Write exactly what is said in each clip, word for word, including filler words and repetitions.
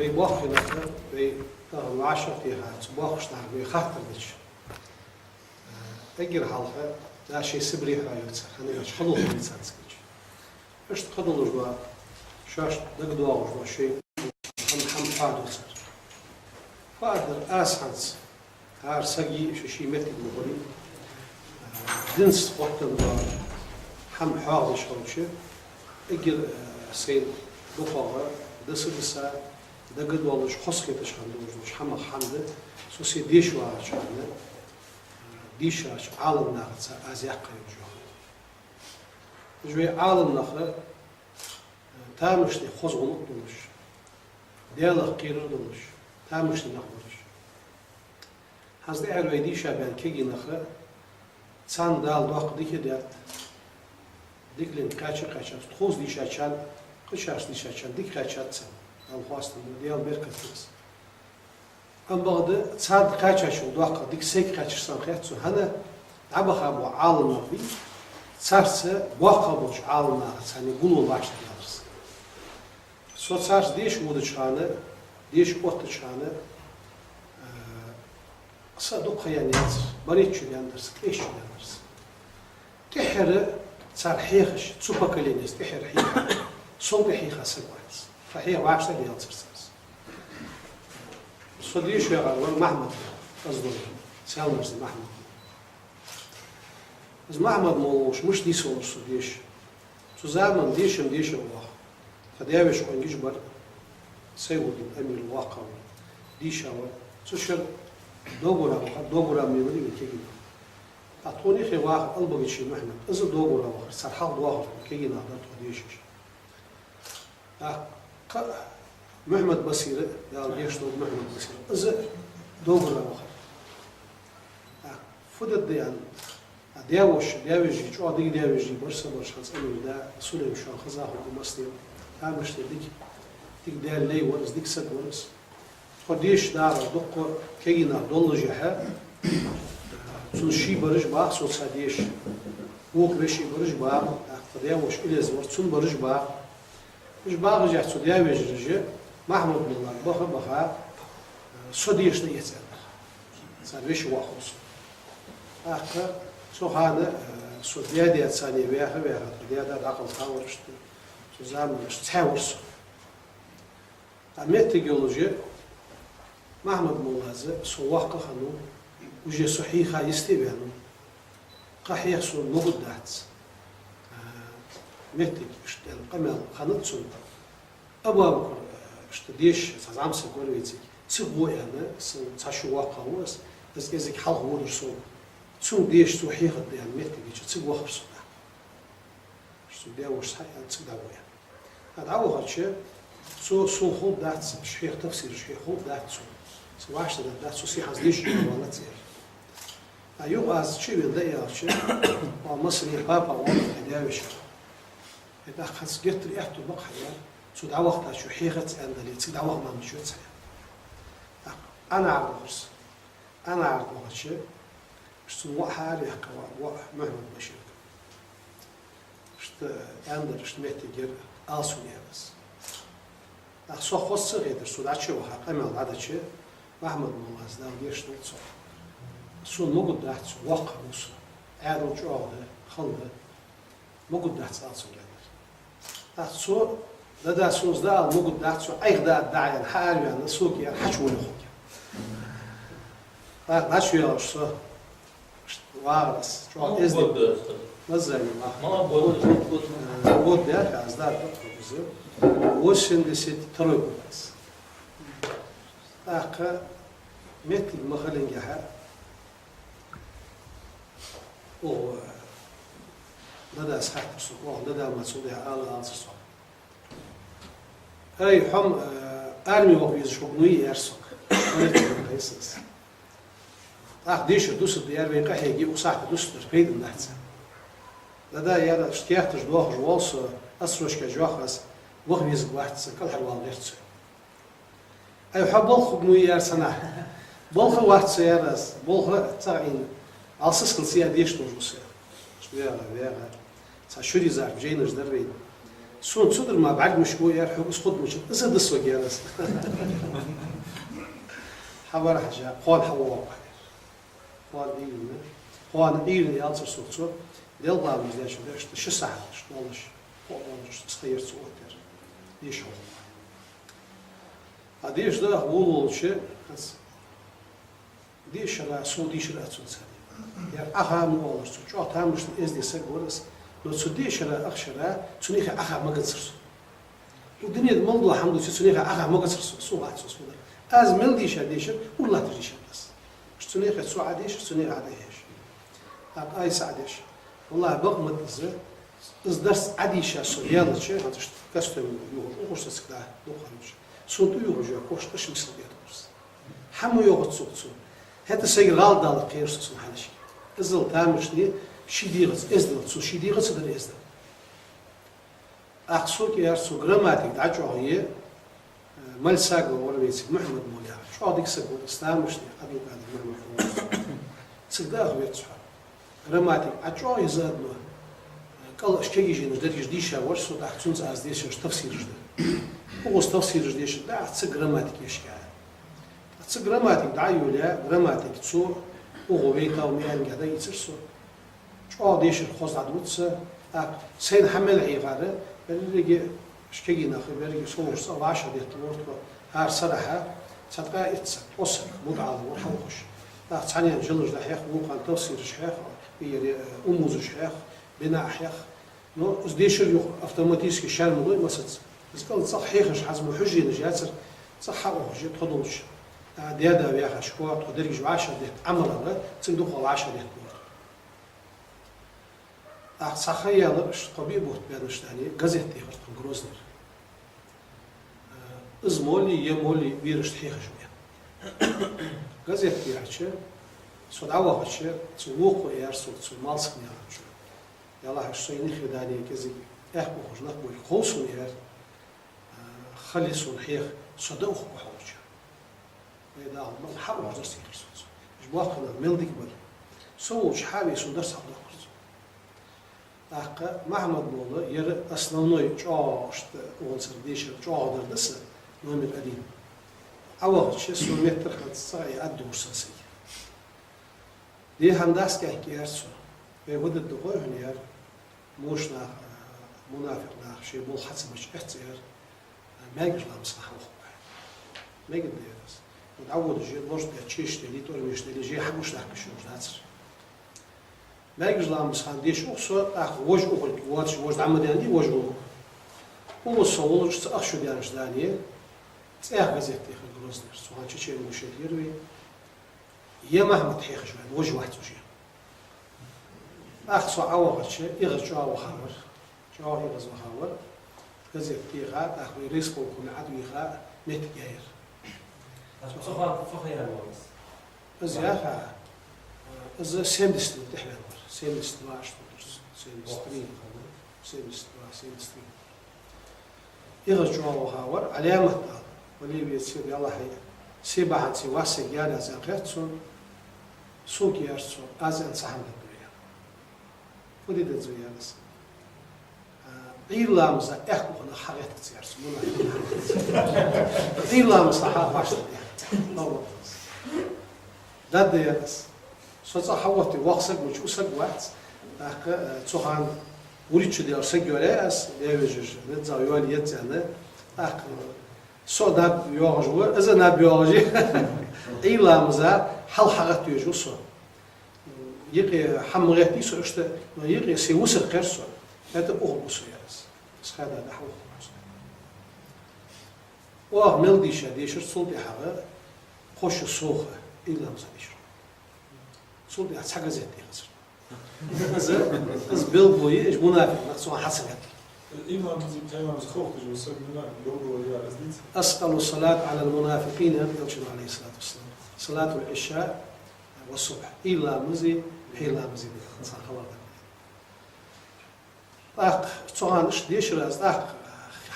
Вай боккхий нах, вай тахан вӀашагӀтеха, цу боккхийча наха вай хаттар дича, эггара хьалха, да, шоай Сибре хьоаювцар, хӀана аьлча хьалуха вийцанца гича. Иштта кхы долаш да, шоашта дагадоагӀаш да шоай хӀама, хӀама хьадувцар. Фу дар аз хӀанз, хӀара саг ший-ший моттиг ма гӀорий, динца хоттам дола хӀама хьоахадеш хилча, эггара, э, сайна дукхагӀа даса-даса, дагадоалаш, хоза хеташ хӀама долаш долча хӀамах хӀама да, со се деша вагӀача хана, э, дийшача Ӏаламнахаца аз яьккха йола жоп. Уж вай Ӏаламнах, э, тамашийна хоза гӀулакх долаш, Даьлах кхерар долаш, тамашийна нах бараш. ХӀанз тӀехьара вай дийша баьнна кегий нах, царна Дала доккха дика даьд, дикаленга кхаьча а кхаьчад, тхоца дийшачарна, кхычарца дийшачарна дика кхаьчад царна, Дала хоастам бу, Даьла беркат да из. Амма бакъда царна кхаьчачул доккха дика сайга кхаьчар санна хет сона, хӀана, дӀабаха бола Ӏаламнах бий, царца боккхагӀа болча Ӏаламнахаца цхьана гуллуш ваьча даьлар са. Со царца деша водача хана, деша оттача хана, э, са дукха ха яьнна яцар, барайтта шу даьннадар са, ткъеста шу даьннадар са. ТӀехьара цар хьехаш, цу поколенеца тӀехьара хьеха, сол тӀехьеха саг вац. Тха хьеха вӀаштӀехьа даьлацар царца. Со деша ваьгӀар вар Махьмад, аз дой, Саьлмарза Махьмад. Из Махьмад-молла волаш мишта дийца вар со деша. Цу заман деша-м деша вар. Тха даь-веший къонгаш бар, Сайфуддин Амир воккха вар, дийша вар. Цу шера доагора вахар, доагора мелар вай кегий нах. ТӀаккха тхона юхе вахар Албагачи Мухьмад, из а доагора вахар, цар хьалха доахаш кегий нах дар тхо дешаш. ТӀаккха Мухьмад-Басир, Дала гешт долда Мухьмад-Басир, из а доагора вахар. ТӀаккха фу дергда аьнна, а даь-воша, даь-вежарий, чӀоагӀа дика даь-вежарий бар са, бараш хӀанз Амир да, Сулейм шоана хеза хургва массанена, тамашийна дика, дика даьла лай вар из, дика саг вар из. Тхо дешаш дар дукха кегий нах доллашехьа, цун ший бараш багӀа соца деша. Вокха веший бараш багӀа, тха даь-воша Илез вар, цун бараш багӀа. Уж багӀашехьа цу даь-вежараша Махьмад-моллага баха-баха, со деша дӀаэца аьннадар. Цар веший воӀ хул со. ТӀаккха цу хана, э, со даь-даь царна ваьха-ваьха, тха даь-да дӀакхалха вар иштта, цу заман иштта цхьаь вар со. ТӀаккха моттиг йолаш я, Махьмад-моллас со воккха хиннав, уже со хьийха йисте ваьннав. Кхы хьеха сона могаш дац. А, моттиг иштта аьнна къамаьл хиннад цун. Абу-Бакр, а, иштта деша, цхьа зӀамсаг вар вайцига. Цига гӀо аьнна, са цхьа шу воккхагӀа ва из, из кӀезига хьалха водар сога. Цунга деша цо хьехаргда аьнна моттиг йича, цига вахар со. Цу даь-вошас хьааьннад цига дӀагӀо аьнна. ТӀаккха дӀавахача, цо сона ховргдац, шийх тафсираш хьехаргдац цо. Са вӀаштӀехьдаргдац, цо сихьанца деша ваьннав цӀера. ТӀаккха юха аз чу а вена дӀааьлча, ва массане папа валлахӀи даь-веший. Э, тӀаккха хӀанз геттара аьттув ба-кх хьа, цо дӀавахийтача хьехаргдац аьнна дале, цига дӀаваха мара ничего ца хьа. ТӀаккха Ӏанагара вахар со. Ӏанагара вахача, иштта цун воӀ хьаараваьккхар, воӀ Мухьмад-Башир. Иштта аьннадар, иштта моттиг яр, ала сона, аьннад из. ТӀаккха сох хоза ца хетар, со дӀачу а ваха, къамаьл дӀадича, Махьмад-моллас, Дала гешт долда цох. Сона могаш дац, воккха вар со, Ӏаьдал чӀоагӀа да, хала да, могаш дац ала сона, аьннадар. ТӀаккха цо, да-да, сона из дӀаала могаш дац, цо Ӏайха дӀа а дӀаала, хьаараваьнна, сога яр хьачувоалаш хургья. ТӀаккха дӀачувоалаш со, вагӀар аз, чӀоагӀа эздел. Мазани ма. Э, год даьлча аз дӀа а дукха хургья. Восемьдесят второй год аз. ТӀаккха моттиг ма хилингехьа, оаха, да-дас хаттар сога, оаха, да-да ма цу дехьа ала алцар сога. Ай, хьо-м, э, арме ваха везаш хургва, аьлар сога. Политика ма хайса аз. ТӀаккха дешар дусаргда, аьлар, вай къахьега, укх сахьате дусаргдар пайдана дац. Да-да, аьлар аз, кехаташ доахаш вола со, отсрочка йоах аз, ваха везаргвац, кӀалхарвала гӀерт со. Ай, хьо балха хургва, аьлар цунга. Балха вац со, аьлар аз, балха цхьа Ӏийна. Алсаскал ца яь деша долаш ва со. ВегӀа, вегӀа. Цхьа шури-зарма жайнаш дар вайна. Сона цу тӀара ма бӀаргагуш ва, аьлар, хьога из хургда мичад, из а да сога, аьлар аз. Хьавар хьажа, кхоана хьавоагӀа, аьлар. Кхоана дийна, кхоана дийна, аьлар цо сога, Даьла ламаз деш, деш, ши сахьат, ши долаш, кхо долаш, из ха яр цо оттадаьр. Деша хьо. А деша дӀа волавелча, аз дешара, со дешар а цунца. Ер Ӏаха ма оалар цо, чӀоагӀа тамашийна, эздий саг вар из, но цу дешара, ахчара, цунна юхе Ӏаха ма гацар со. Укх дунен тӀа мел дола хӀама дувцача цунна юхе Ӏаха ма гацар со, со вац со сона. Аз мел дийша дешар, ура латташ дийшад аз. Цунна юхе цо Ӏодешар, цунна юхе Ӏодехар. ТӀаккха аз Ӏодеша. ВаллахӀи, бакъ ма да из, из дарс Ӏодийша со яьлча, хӀанз иштта костюм юхаш, укхаза саг да, дукха хӀамаш. Сона тӀаювхаш йола кошт тӀаш миска бетаргвар из. ХӀама йоахац цох цо. ХӀаьта сайгара гӀалат дала кхер со цун хьалхашка. Иззал тамашийна, ший дегӀаца эздел, цо ший дегӀаца дар эздел. ТӀаккха сога аьлар цо, грамматика дӀачӀоагӀъе, э, Мальсагов вар вайцига Мухьаммад-молла яхаш. ЧӀоагӀа дика саг вар, тамашийна, Ӏабдул-Къадир Мухьаммад-молла. Цига дӀа а вахар цо. Грамматика ӀочӀоагӀъе из а, э, кӀал аш кегий жайнаш дерригаш дийша вар со, тӀаккха цунца аз дешаш тафсираш дар. Укхаза тафсираш дешар, тӀаккха цига грамматика ешка. ТӀаккха цига грамматика дӀа а йолаяь, грамматика цо укхо вайтав миянга дӀаийцар со. ЧӀоагӀа дешар хоза дӀадувц, тӀаккха сайна хӀама мел хьехар, беррига аш кегий нах, беррига совгӀаташ цӀагӀа вӀашагӀдеттавора тхо, хӀара сарахьа цхьа ткъаь итт саг, ткъо саг мутаӀалим вар хьалхашка. ТӀаккха цхьанне жалаш дӀахьех, вокханна тафсираш хьех, ер, э, умузаш хьех, бинаъ хьех. Но из дешар юха автоматически шаьра ма дой массаза. Из кӀал цӀагӀа хьехаш хӀанз мо хьожаш яцар, цӀагӀа хьаухаш я тхо долча. А, даь-да ваьхача хана тхо дерригаш вӀашагӀдетта Ӏамал ала, цига дукха вӀашагӀдеттавора тхо. ТӀаккха цхьа ха яьлар, иштта кхо-биъ бутт баьннача хана газет дехар тхона Грознера. Э, из молли, ер молли берашта хьехаш ва аьнна. Газет дехача, со дӀавахача, цу вокхо аьлар сога, цу Малсагнаькъан чу. Ялахьаш, со нихи дани кӀезига аьхк ухаш нах болга хов сона, аьлар. Э, хали сона хьеха, со дӀаухаргва хьо гуча. Вай дагӀа мал хьаухаш дарс хьехар сона цо. Уж боккхий нах мел дика бар. Со волча хьаве сона дарс хьадоаккхар цо. ТӀаккха Махьмад-молла, ер основной чӀоагӀа иштта укханцара дешар чӀоагӀа дар да са, номер один. Ӏавахача со меттара хӀанз цӀагӀа а дувцар са сайга. Дехьа дац кӀаьнк, аьлар цо. Вай фу дергда хой хьона, аьлар. Муш нах, мунафикъ нах, шоай болх хьа ца беча эццар, маьркӀажа ламаза хьалха. Мегаргда, аьлар аз. Укх дӀаводаш, лораш даь, чеш даь, литор меш даь, лежа хьагуш дахкаш йолаш дацар. МаьркӀажа ламаза хана деш ух со, тӀаккха вож ухарг воацаш, вож дӀа ма даьннадий, вож гӀулакх. Укхаза со волча цу ах шу даьннача дане, цӀаьхха газет дехар Грознера. Цу хана чечен вошал яр вай. Ер Махьмад хьехаш ва аьнна, вож вац уже. ТӀаккха со Ӏавахача, эгӀаз чӀоагӀа ваха вар. ЧӀоагӀа эгӀаз ваха вар. Газет теха, тӀаккха вай райисполкоме Ӏадвийха, моттиг яьяр. Цу хана фу ха яьннавар из? Из яха, из семьдесят тӀехваьнна вар. Семьдесят два, что ли, семьдесят три, семьдесят два, семьдесят три. ЭгӀаз чӀоагӀа ваха вар, Ӏаламат ала, вале вецар, ялахьи, се бахьан ца вас саг яр аз аьнна хаьттар цунга, сога аьлар цо, аз аьнна цхьа хӀама дергда вай, аьнна. Фу де деза вай, аьлар аз. А, Ӏуйра ламаза аьхк ухаш нах хьагӀеттаргда, аьлар цо, мунафикъ нах. Ӏуйра ламаза хьахьош да, аьлар. Даргда, аьлар аз. Со цӀагӀа хьаоттаве, воккха саг ма вац, укх саг вац. ТӀаккха, э, цу хана вурийтта шу даьлча саг йоалаяьй аз, даь-вежарий, низ йоалае еза аьнна. ТӀаккха, э, со наб йоагӀаш ва, из а наб йоагӀаш я. Ӏуйра ламаза хьалха хьагӀаттавеш ва со. Юкъе хӀама ма гӀеттий со иштта, но юкъе се вусар кхер со. ХӀаьта ухаргва со, аьлар аз. Из хада дӀахьо ухаргва со. Оаха мел дийша дешар, цул тӀехьагӀа кхо шу совгӀа Ӏуйра ламаза дешар. Цул тӀехьа цхьа газет дехар. Из, из белгало я, уж мунафикъ нах цу хана хьа ца гӀертар. Ӏуйра ламази пхьера ламази ховш дола саг мунафикъ белгало я, из дийцар. أثقل الصلاة على المنافقين, аьннад Элчано, عليه الصلاة والسلام, صلاة العشاء والصبح. Ӏуйра ламази пхьера ламази да цхьан халар да. ТӀаккха цу хана иштта дешар аз, тӀаккха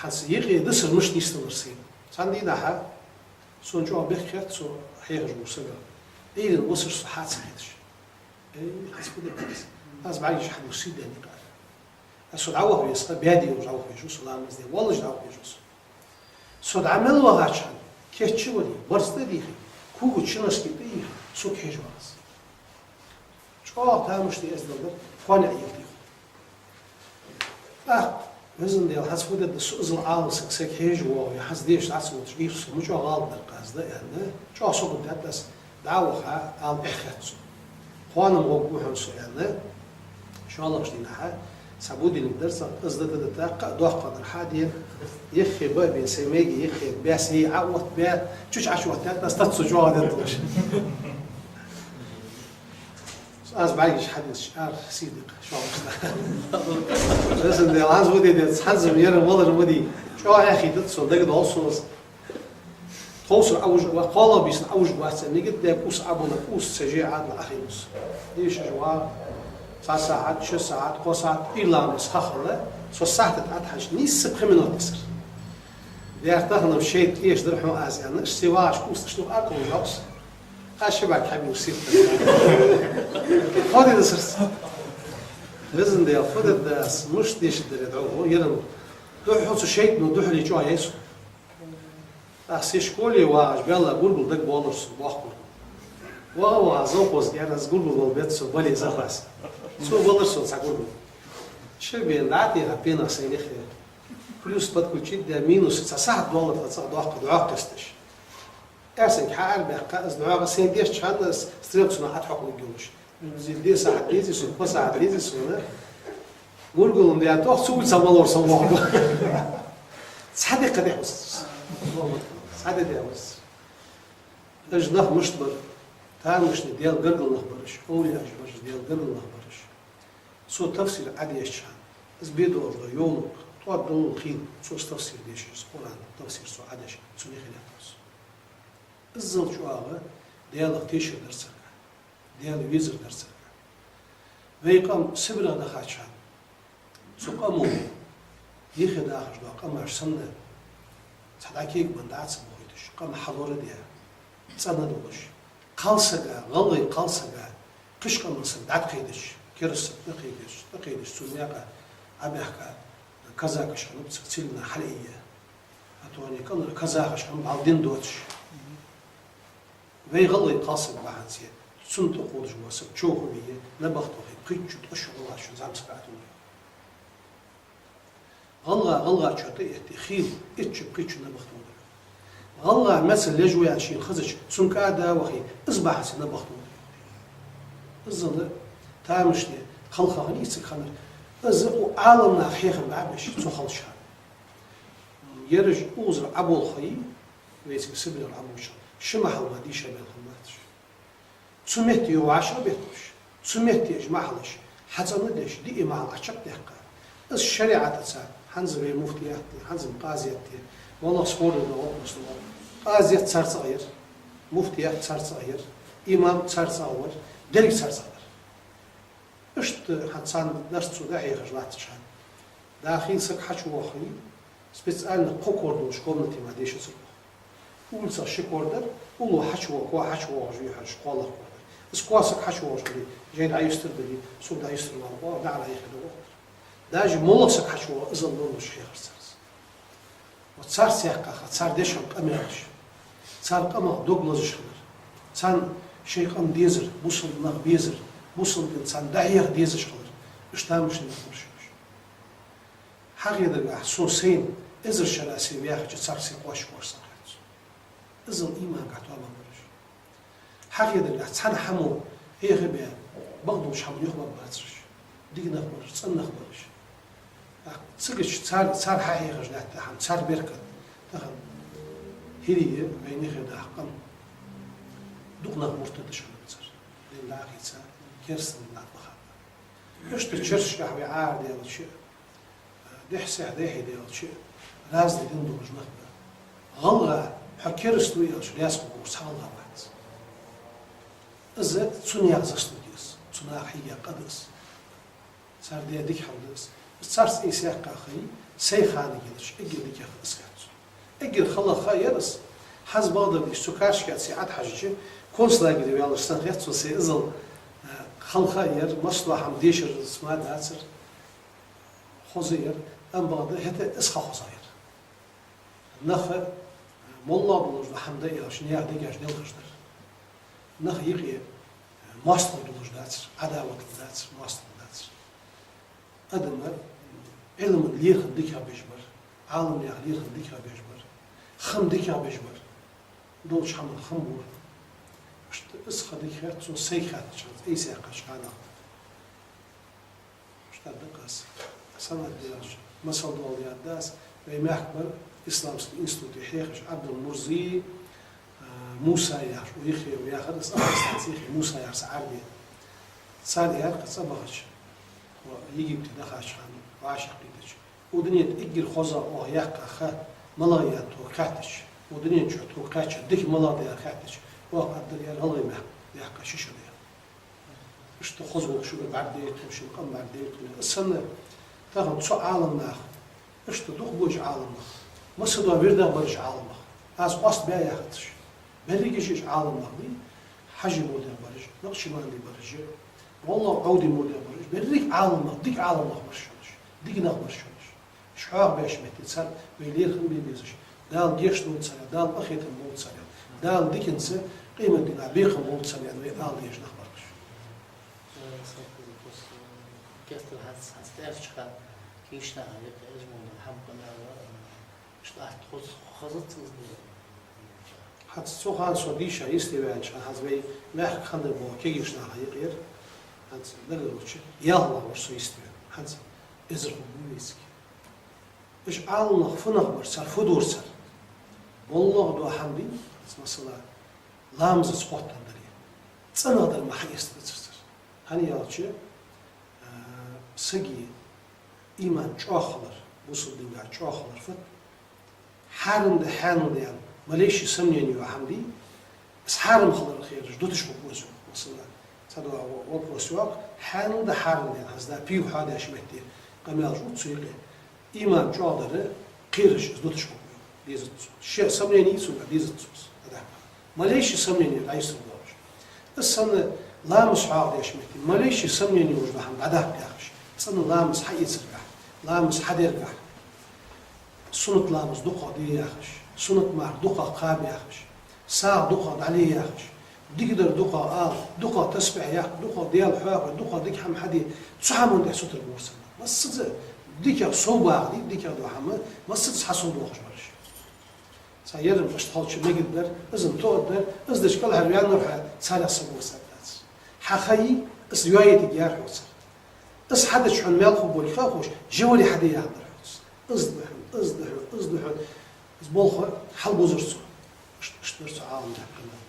хӀанз юкъе дисар мишта нийслур сай. Цхьан дийнахьа сона чӀоагӀа бехк хет цу хьехаш волча сага. Ӏуйрийна вусаш со хьа ца хеташ. Эй, хӀанз фу де беза? Аз бӀаргаш хьадувцаш сий даьнна юкъара. Со дӀаваха веза, баьде йолаш дӀаваха веза со, ламаз де волаш дӀаваха веза со. Со дӀа мел вахача хана, кийча вале, барзкъа тӀа дийхе, кога чу носки тӀа йийхе, сога хьежа вагӀа из. ЧӀоагӀа тамашийна эздел дар, кхоана а йилти. ТӀаккха, Везан Даьла, хӀанз фу дергда со, иззал Ӏалам саг сога хьежа воагӀе, хӀанз деша дӀа ца водаш, ийрча со мича гӀалат дар-кх аз, аьнна, чӀоагӀа сагота тӀа аз дӀа а ваха, ала тӀеххаьча со. Кхоана-м гӀоргва хьона со, аьнна, шоллагӀча дийнахьа цхьа будильник дар цӀагӀа, из дита-дита, кхы а доккха дар хьа а дена, юххе ба а бена, сай меге юххе баьс йий Ӏа а оттабаь, чу-чу Ӏочуоттадаьд, аз тӀа цо чӀоагӀа детталуш. Аз бӀаргаш хьадисача ара сий дикха, шоллагӀча дийнахьа. Везан Даьла, хӀанз фу де деза, хӀанз-м ер-м валар ма дий. ЧӀоагӀа эхь хетац сона, дагадоагӀа сона из. Тховсара Ӏовижа ва, кхоалагӀа бийсанна Ӏовижа вац аьнна нигат даь, кӀувс Ӏобилла, кӀувс ца же Ӏадала Ӏохайна со. Дешаш вагӀа, цхьа сахьат, ши сахьат, кхо сахьат, ламаз ха хилла, со сахьата тӀа Ӏохьежача, нийсса пхи минот йисар. Дера тахан-м шайтӀа тӀеша дар хьона аз, аьнна, иштта вагӀаш кӀувс тӀа ишта дукха акалуш йоах со. Аз ши бӀарг хьабувш сийтта. Фу де дезар со? Везан Даьла, фу дергда аз, мишта дешаргдарий дӀо, ер-м духхьал цу шайтӀано духьале чӀоагӀъяьй сона. ТӀаккха со школе вагӀаш, баьлла гургал дагабоалар сона, боккха гургал. ВагӀа-вагӀа совхозага яр аз, гургал вала беза со, бале запас. Цо балар сона цхьа гургал. Ши бена дӀатӀехьа пенах сайна яхе. Плюс подключить даь, минус, цхьа сахьат доаллар тха цӀагӀа доккха дӀоаккхесташ. Аьрсанга хьаарабаьккха, аз дӀоагӀа сайна дешача хана, аз стрелка цунах Ӏотхьокхалургйолаш. Зи де сахьат дезий сона, кхо сахьат дезий сона. Гургал-м даь тох, цу улица малор со воху. Цхьа де кхы дехьа вусац. Цхьа де дехьа вусац. Уж нах мишта бар? Тамашийна Даьла гаргара нах бар уж, овлияаш бар уж, Даьла гаргара нах бар уж. Цо тафсир Ӏодешача хана, из бе долаш дола йовлакх, тӀоаддаллал хила, цо из тафсир дешаш, из Къуръан тафсир цо Ӏодеш, цунна хилаьттар со. Иззал чӀоагӀа Даьлах тешар дар царга, Даьла везар дар царга. Вай къам Сибрегӏа дахача хана, цу къамо юхе дахаш дола къамаш санна, цхьа дӀа кегабенна дӀа ца бохийташ, къам хьалора а даь, цӀена а долаш, кхалсага, гӀалгӀай кхалсага, кхыча къаман саг дӀатӀакхайдача, кераста саг тӀакхайдача, тӀакхайдача, цун наькъа Ӏобаьхка, казакаш хиннаб цига, цилина хьалъайя. А то они кӀалхара казахаш хиннаб, бӀаьл дин доацаш. Вай гӀалгӀай кхалсаг бахьанца, цунна тӀакхувдаш вола саг човхавийя, набахтохе, пхийтта шу, ткъо шу гӀалгӀачоа зӀамсага Ӏотувлар. ГӀалгӀа гӀалгӀачоа тӀаэтте, хийла итт шу, пхийтта шу набахтохе. ГӀалгӀа мецал леш ва аьнна шийна хезача, цун кӀа а да вахе, из бахьанца набахтохе. Иззал тамашийна халхагӀа нийсаг хиннар, из укх Ӏаламнаха хьехам баьбеш, цу халча. Ераш укхазара Ӏоболхе, вайцига Сибрегӏара Ӏобуча, ши махьал мара дийша мел хиннабац уж. Цу метте юха вӀашагӀбетталуш, цу метте уж махьалаш хьацӀена а деш, диъ махьал Ӏочакхдаьккха, из шариӀатаца, хӀанз вай муфтият я, хӀанз-м къазият я, валлахӀи, спорный вопрос да. Къазият цар цӀагӀа яр, муфтият цар цӀагӀа яр, имам цар цӀагӀа вар, деррига цар цӀагӀа дар. Иштта хӀанз царна дарс цо дӀахьехаш латтача хана, дӀахийла саг хьачувоагӀе, специально кхо кор долаш комнате мара дешацар оаха. Улицах ши кор дар, уллув хьачувоагӀа, кор хьачувоагӀаш вий хьожаш, кхоалагӀа кор дар. Из кхоалагӀа саг хьачувоагӀаш вале, жайна дӀаюстар дале, сога дӀаюстар вала, оаха дӀа а яхе да оаха. Даже моллагӀа саг хьачувоагӀа, иззал лорлуш хьехар цар из. Вот царца яьккха ха, цар дешам къамаьлаш, цар къамах дог лазаш хилар, царна шоай къам дезар, бусалба нах безар, бусалба дин царна дӀахьеха дезаш хилар, иштта тамашийна нах ба уж. ХьагӀ едаргахьа, со сайна эзар шера сай ваьхача, царга сай кхоачаш кхоачаш санна хет сона. Иззал иманагахьа тоабан бар уж. ХьагӀ едаргахьа, цхьан хӀамо хьеха а баь, бакъдолча хӀаман юхабаргбацар уж. Дика нах бар уж, цӀена нах бар уж. ТӀаккха цига чу цар, цар хьахьехаш лаьтта хӀама, цар беркат. Тахан хӀирий вайна юхе даха къам. Дукха нах муртадаш хиннабацар. Дин дӀахийца, керастан дин дӀатӀабаха. Иштта черташкахьа вай Ӏарадаьлча, дехьа-сехьа дӀахьедаьлча, разный дин долаш нах ба. ГӀалгӀа, хьо кераста ва аьлча, раьза хургволаш цхьа гӀалгӀа вац. Из цу наьха заслуга я из, цу наха хьийга къа да из. Цар даь дика хьал да из. Из царца ийса яьккха ха я, сай ханага хилча, эггара дикагӀа ха да из хет сона. Эггара хала ха яр из. ХӀанз бакъдар дийша, цу карточка тӀа сай Ӏотхьажача, концлагере ваьлча санна хет сона сай иззал, а, хала ха яр, массадола хӀама дешар из мара дацар. хоза яр, амма бакъда хӀаьта а из ха хоза яр. Нах моллагӀа долаш дола хӀама да аьлча, наьха дегаш делхаш дар. Нах юкъе моастагӀал долаш дацар, Ӏадаватал дацар, моастагӀал дацар. Адам Ӏилман лерхӀам дикагӀа беш бар, Ӏаламнаьха лерхӀам дикагӀа беш бар, хам дикагӀа беш бар. Долча хӀаман хам бора. Иштта из ха дика хет сона сайга хаьттача хана, Ӏийса яьккхача хана. Иштта да-кх аз. Санна аьлча, масал доаладаьд аз, вай мехка бар исламский институте хьехаш Ӏабдул-Мурзи, а, Муса яхаш, укх йиххе яхар, из Афгъанистанца йиххе Муса яхар са Ӏарбий. Цар яьр-кх цӀабахача, укх Египте дахача хана, вӀашагӀкхийтача. Укх дунен тӀа эггара хоза оаха яьккха ха малагӀа я тхога хаьттача, укх дунен чу тхога кхаьча дика малагӀа да аьнна хаьттача, оаха аргдар, яьр, ГӀалгӀай мехка яьккха ши шу да. Иштта хоза волча шугара бӀаргадайра тхона, шун къам бӀаргадайра тхона. Из санна, тахан цу Ӏаламнаха, иштта дукха ба уж Ӏаламнах, массадола вирдагӀа бар уж Ӏаламнах, аз къоастабаь яхац уж. Берригаш уж Ӏаламнах ба, Хьажий мурдех бар уж, Накъшбандий бар уж, валлахӀи, Ӏовдий мурдех бар уж, берригаш Ӏаламнах, дика Ӏаламнах бар уж хьона уж, дика нах бар уж хьона уж. Уж хьоахабеш метте цар вай лерхӀам бе безаш, Дала гешт долда царех, Дала къахетам болба царех, Дала диканца къематдийнахьа бекхам болба царех, вай ала дезаш нах бар уж. Э, Салфаз, кестта хӀанз, хӀанз тӀаьрча хана кегийча наха юкъе из мо хӀама къамаьл, э, иштта атта хоза, хоза ца из де. ХӀанз цу хана со дийша йисте ваьннача хана, хӀанз вай мехка хинна бола кегийча наха юкъера, хӀанз дагадоагӀача, ялхлагӀа вар со йисте ваьнна. ХӀанз эзар хургба вайцига. Уж Ӏаламнах фу нах бар, цар фу дора цар? МоллагӀа дола хӀама дий, масала, ламазаца хоттаденна дар. ЦӀенагӀа дар ма хьаэцадацар цар. ХӀана аьлча, а, сага иман чӀоагӀа хилар, бусалба динагахьа чӀоагӀа хилар фуд? Хьарам да, хьанал да аьнна, малейший сомнени йола хӀама дий, из хьарам хиларах ераш дуташ хургва из. Масала, цхьа дола во-, вопрос йоагӀа, хьанал да, хьарам да аьнна, хӀанз да пиво хьоадеш метте къамаьлаш ду цу юкъе. Иман чӀоагӀа дар кхераш из дуташ хургва, дезац цо. Ший сомнени йицалга дезац цо из, дӀадаккха. Малейший сомнени дӀайисалга доагӀаш. Из санна ламаз хьоахадеш метте, малейший сомнени йолаш дола хӀама дӀадаккха яхаш. ЦӀена ламаз хьаэцаргахьа, ламаз хьадергахьа. Суннат ламаз дукхагӀа де яхаш, суннат марха дукхагӀа кхаба яхаш, сагӀа дукхагӀа дӀале яхаш, дикадар дукхагӀа ала, дукхагӀа тасбихь яккха, дукхагӀа Даьла хьоахаве, дукхагӀа дика хӀама хьаде, цу хӀаман тӀа сутара бора цар. Массаза дикагӀа сов багӀа, дика, дикагӀа дола хӀама, массаза хьасовдоахаш бар уж. Цхьа ерам иштта хилча мегаргдар, из-м тоъаргдар, из дича кӀалхарваьннавар хьо, царех саг ва саг дац. Хьа ха йий, из йоаергьяр хьоца. Из хьадича хьона маьл хургболга ха а ховш, жевали хьаде яхар хьоца. Из да хьона, из да хьона, из да хьона. Из болх хьалбузар цо. Иштта, иштта дар цу Ӏаламнаьха къамаьл.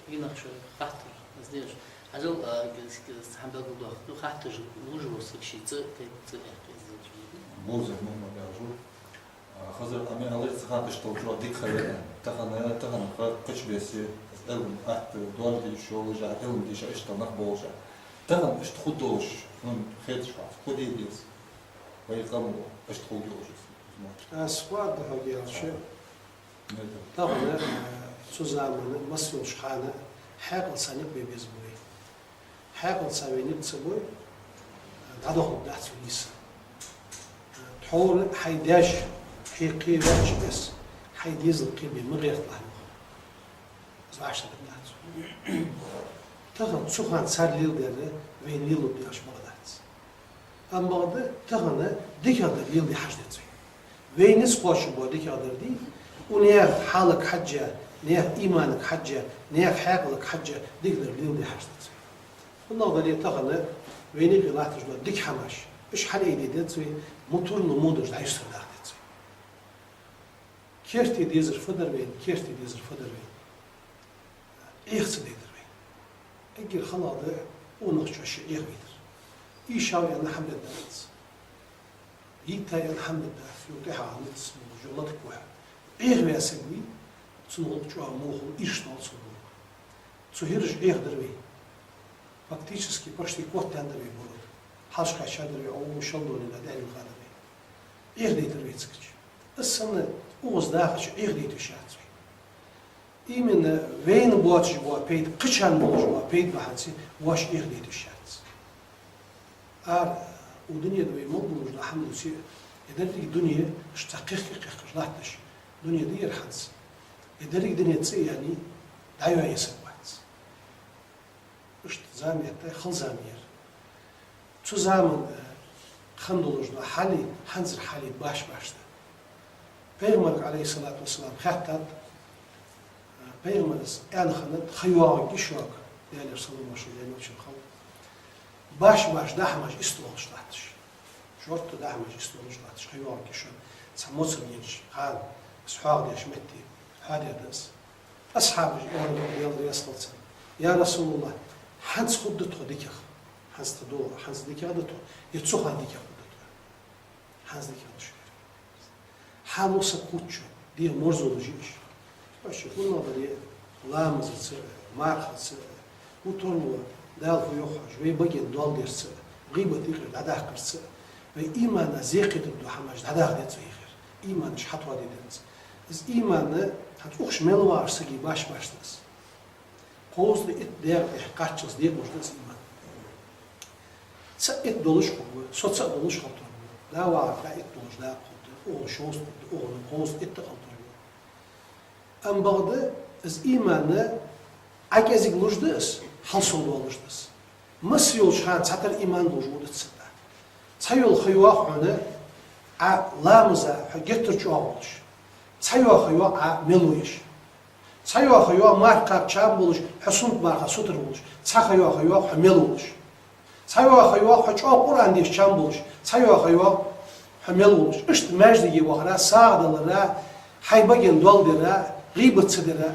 Дийнахьа шоай хаттар, аз деш. Хьажал, а, г-, г-, цхьан белгалдоаккх. Ну, хаттараш луш вола саг ший цӀи, тайпа цӀи яьккха из деш. Мурза Мухьмад яхаш ва. А, Хазар, Ӏа ма аьлар, цу хана иштта долча дика ха яр аьнна. Тахан, тахан ха кхыча беса, Ӏилма атта доаржадеш йолаш, Ӏилма деш иштта нах болаш. Тахан иштта хургдолаш, хьона хеташ вац, фу де деза? Вай къамо иштта хургйолаш из. Аз фу аргда хьога аьлча, тахан, а, цу заман, масса йолча хана хьаькъал царна юкъе бе беза ба вай. Хьаькъал царна вайна юкъе ца бой, дӀадахалургдац вай нийсса. Тхьовра хьай даьша, хье кхеваьча беса, хьай дезал кхебе ма гӀерталахь, йоах. Из вӀаштӀехьадергдац. Тахан цу хана цар леладаьр вайна лелалургда аьлча бакъ дац. Амма бакъда тахан дикагӀдар леладе хьаждец вай. Вай низ кхоачаш бола дикагӀдар дий, укх наьха хьалага хьежжа, наьха иманага хьежжа, наьха хьаькъалага хьежжа дикагӀдар леладе хьаждец вай. ХӀанагӀ дале тахан вайна юкъе латташ дола дика хӀамаш, уж хьалъайдергдац вай, мутур мо дарж дӀаюстаргдахдец вай. Керте дезар фу дар вайна, керте дезар фу дар вайна? Ӏеха ца дайтар вайна. Эггара хала да къонахчо ший Ӏеха вайтар. Ийшав аьнна хӀама дергдац. Йиттай аьнна хӀама дергдац. Юха тӀехьагӀа низ мо жо латакхухьа. Ӏеха ваь саг вий, цун гӀулакх чӀоагӀа во хул, ирча доал цун гӀулакх. Цу хӀираша Ӏеха дар вай. Фактически, почти котдаьннадар вай город. Хьалхашка кхаьчадар вай, Ӏо шалдонина дӀаьллаха дар вай. Ӏеха дайтар вай цига. Из санна укхаза дахача Ӏеха дайта йиш яц вай. Именно вайна боацаш бола пайда, кхычарна болаш бола пайда бахьанца воаш Ӏеха дайта йиш яц. Ара Укх дунен тӀа вай мел болаш дола хӀама дувце, из деррига дуне, иштта кхехкаш-кхехкаш латташ, дуне да ер хӀанз. Из деррига дуне цӀи яьнна, дӀайоае саг вац. Иштта зама этта, хала зама я ер. Цу заман, э, хинна долаш дола хьал, хӀанзара хьал баш-баш да. Пайхамарга, Ӏалайхи ссалату вассалам, хаьттад, э, пайхамара аьнна хиннад, ха йоагӀаргья шуга, Даьлера салам-моаршал хилда цунна, баш-баш дӀахьамаш истолаш латташ. Шортта дӀахьамаш истолаш латташ, ха йоагӀаргья шуга, цхьа моцар еннача хана, из хьоахадеш метте, хьоадаь да из. Асхьабаша аьлар, Даьла раьза хилва царна: «Я РасулаллахӀ, хӀанз хургда тхо дикагӀа? ХӀанз тха дола, хӀанз дикагӀа да тхо, е цу хана дикагӀа хургда тхо?» ХӀанз дикагӀа да шоана. Хьалха саг хургдолча дегӀа мерзалуш я уж. Вообще, хӀама дале, ламазаца, мархаца, мутарло, Дала фу йоах хьожаш, вай баген доал дерца, гӀийбат, юкъера дӀадаккхарца, вай имана зе кхетаргдола хӀамаш дӀадахьа деза вай хӀара. Иман иштта хьатӀадоагӀа деза. Из иман хьа цӀухаш мел вагӀаш сага баш-баш да из. Кхузткъеи итт дегӀа тӀа кхаччалца декъалуш да из иман. ЦаӀ итт долаш хургва, со цаӀ долаш хургда. Да вагӀар да итт долаш да хургда, укхун шовзткъа хургда, укхун кхузткъеи итт хургда. Амма бакъда из иман Ӏа кӀезига луш да из, хьалсовдоалаш да из. Масса йолча хана цхьатарра иман долаш вода царна. Цхьайола ха йоагӀа хьона Ӏа ламаза хьо геттара чӀоагӀа волаш. Цхьайола ха йоагӀа Ӏа мел ва еш. Цхьайола ха йоагӀа марха кхаба чам болаш, хьо суннат марха сутара волаш. Цхьа ха йоагӀа, ха йоагӀа хьо мел волаш. Цхьайола ха йоагӀа хьо чӀоагӀа Къуръан деша чам болаш. Цхьайола ха йоагӀа хьо мел волаш. Иштта маьждиге вахара, сагӀа далара, хьай баген доал дара, гӀийбат ца дара.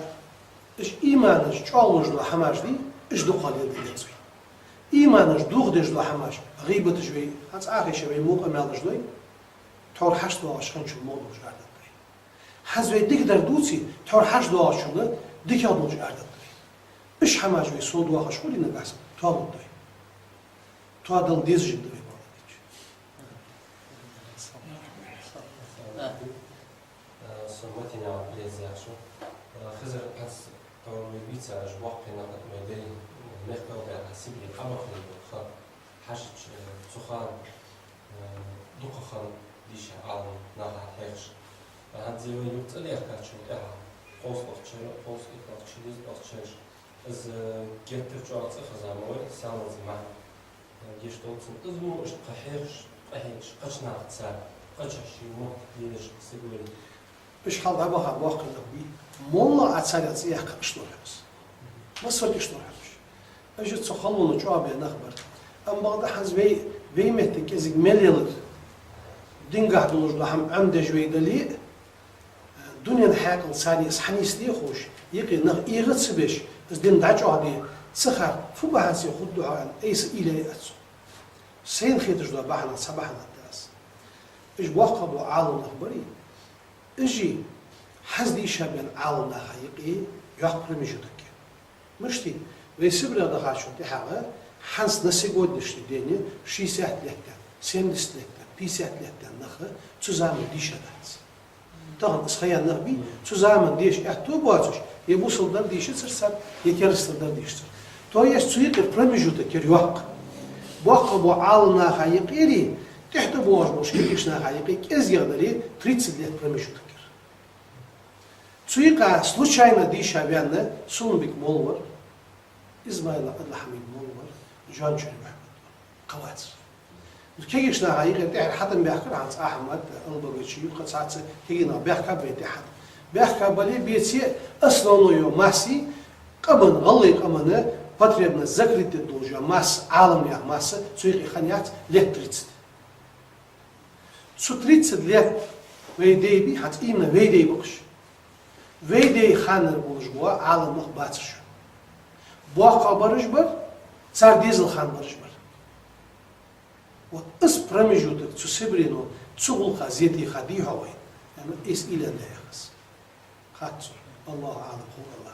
Уж иманаш чӀоагӀлуш дола хӀамаш да, уж дукха леладе деза вай. Иманаш дохадеш дола хӀамаш, гӀийбаташ вай, хӀанз Ӏохайша вай мукъа мел луш дой, тхьовра хьашт доагӀаш хинначул мукъа долаш арадаргда вай. ХӀанз вай дикадар дувце, тхьовра хьашт доагӀачул дикагӀа долаш арадаргда вай. Уж хӀамаш вай совдоахаш хуле нагахьа санна, тоалургда вай. Тоадала дезаш да вай бала дича. Э, со Матенаькъан Илеза яхаш ва. Э, Хизар, хӀанз тхьовра вай бийцараш боккхий нах, вай дай, мехкал даьккха Сибре къамаьл хилар ха. Хьажача, э, цу хана, э, дукха хиннад дийша Ӏалам наха хьехаш. ХӀанз вай юха цӀадаьхкачул тӀехьагӀа, кхузткъалагӀча шера, кхузткъеи итлагӀча шера, дезткъалагӀча шера, из геттара чӀоагӀа цӀихеза ма вай, селланза мара. Гешт долда цунна, из мо иштта кхы хьехаш, къахьегаш, кхыча нахаца, кхычахьа ший мотт лелаеш саг вале. Уж хьалха дӀабаха боккхий нах бий. МоллагӀа Ӏа царех цӀи яьккха, иштта лоархӀаш. Массавар иштта лоархӀаш. Уж цу халонна чӀоагӀа бе нах бар. Амма бакъда хӀанз вай, вай метте кӀезига мел ялар, дингахьа долаш дола хӀама Ӏомадеш вай дале а, дунен хьаькъал царна из хьанийсде а ховш, юкъе нах эгӀа ца беш, из дин дӀачӀоагӀде ца хар, фу бахьанца хургда хьо аьнна, айса уйла яь аз цунна. Сайна хеташ дола бахьанех цхьа бахьан да из. Уж боккхагӀа бола Ӏалам нах барий, уж хӀанз дийша баьнна Ӏалам наха юкъе йоккха промежуток я. Мишта? Вай Сибрех дахачул тӀехьагӀа, хӀанз на сегодняшний день шестьдесят лет даьнна, семьдесят лет даьнна, пятьдесят лет даьнна нах цу заман дийша дац. Тахан из ха яьнна нах бий, цу заман деша аьттув боацаш, е бусалба дар дийшацар цар, е керастал дар дийшацар. То есть цу юкъера промежуток яр йоккха. БоккхагӀа бола Ӏалам наха юкъера, тӀехьа тӀабоагӀаш болча кегийча наха юкъе кӀезигагӀа дале, тридцать лет промежуток яр. Цу юкъа случайно дийша ваьнна Сулумбик молла вар, Измайлов Ӏабдул-Хьамид молла вар, Жончури Мухьмад вар. Кхы вацар. Кегийча наха юкъера тӀехьара хьатӀабаьхкар хӀанз Ахьмад, Албогачи, юха цхьацца кегий нах баьхкаб вай тӀехьа. Баьхкаб бале, беце, основной масса, къаман, гӀалгӀай къаман потребность закрыть де долаш йола масса, Ӏалам яха масса, цу юкъе хиннаяц лет тридцать. Цу тридцать лет вай дай бий, хӀанз именно вай дай ба уж. Вай дай ханара болаш бола Ӏалам нах бацар шоана. БоккхагӀбараш бар, цар дезал ханнабараш бар. Вот из промежуток цу Сибрено, цу гӀулакха зе теха дий хьогӀ вай, аьнна, из илан да яхаш. Хатцур. Аллаху аӀлам, хӀу Аллах.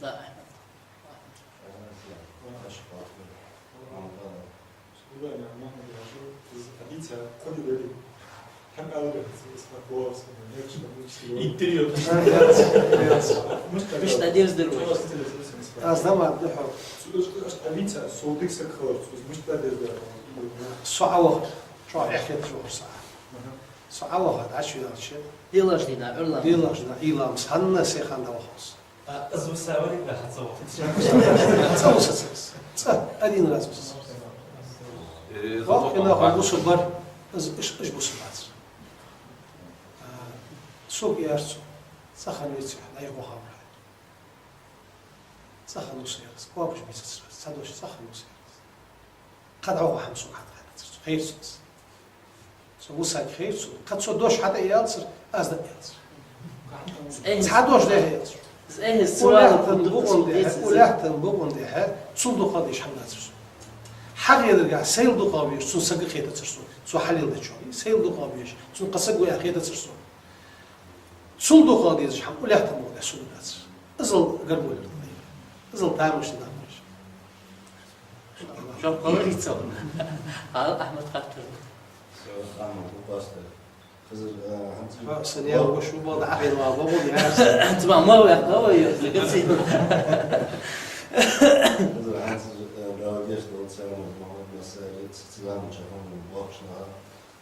Да. Интервью. Мишта деза дер вай? Аз дам ма дий хьона. Цу уж, уж а вица, со дика саг хилар, цо мишта деза дер вай? Со Ӏовахар, чӀоагӀа эхь хеташ вахар со. Со Ӏовахар, дӀачу яьлча. Делаш дина, Ӏуйран. Делаш дина, Ӏуйран, хӀанз а сай хана дӀавахав со. А, из висаварий да хьа ца вахав? ЦӀа висацар из. ЦӀа, один раз висацар. Э, вахав, хӀанз бусалба бар, из, из, из бусалба бацар. А, сога аьлар цо, цӀа хинна веце, дӀайха вахавар хьо. ЦӀа хинна вусар, коапаш бийцацар, цхьа дош, цӀа хинна вусар. Кхы дӀаваха хӀама сога хьатӀахьаьдацар цо, хайра сона из. Со висарг хайра сона. Кхы цо дош хьатӀа а аьлацар, аз дӀа а аьлацар. Цхьа дош дӀа а аьлацар. Улаьттан букъа тӀа, улаьттан букъа тӀа цул дукхагӀа дезаш хӀама дацар сона. ХьагӀераргахьа сайл дукхагӀа безаш цун саг хетацар сона. Цо хьалелдечох. Сайл дукхагӀа безаш цун кхы саг ва аьнна хетацар сона. Цул дукхагӀа дезаш хӀама улаьттан букъа тӀа сона дацар. Иззал гаргало яр тха. Иззал тамашийна нах ба уж. Шоаш хала дийцал. Хьал Ахьмад хаттар. Со Ахьмад ва, пастор. Хизар, а, хӀанз. Ха, са нера ваша ва, бала Ӏахайна ва, бала яхар. Хьанз ма ма ваьккха ва, я, загаци. Хизар, хӀанз, а, Дала гешт долда царна, Мухьаммад Насари, ца, ца заман чу хинна боккхий нах.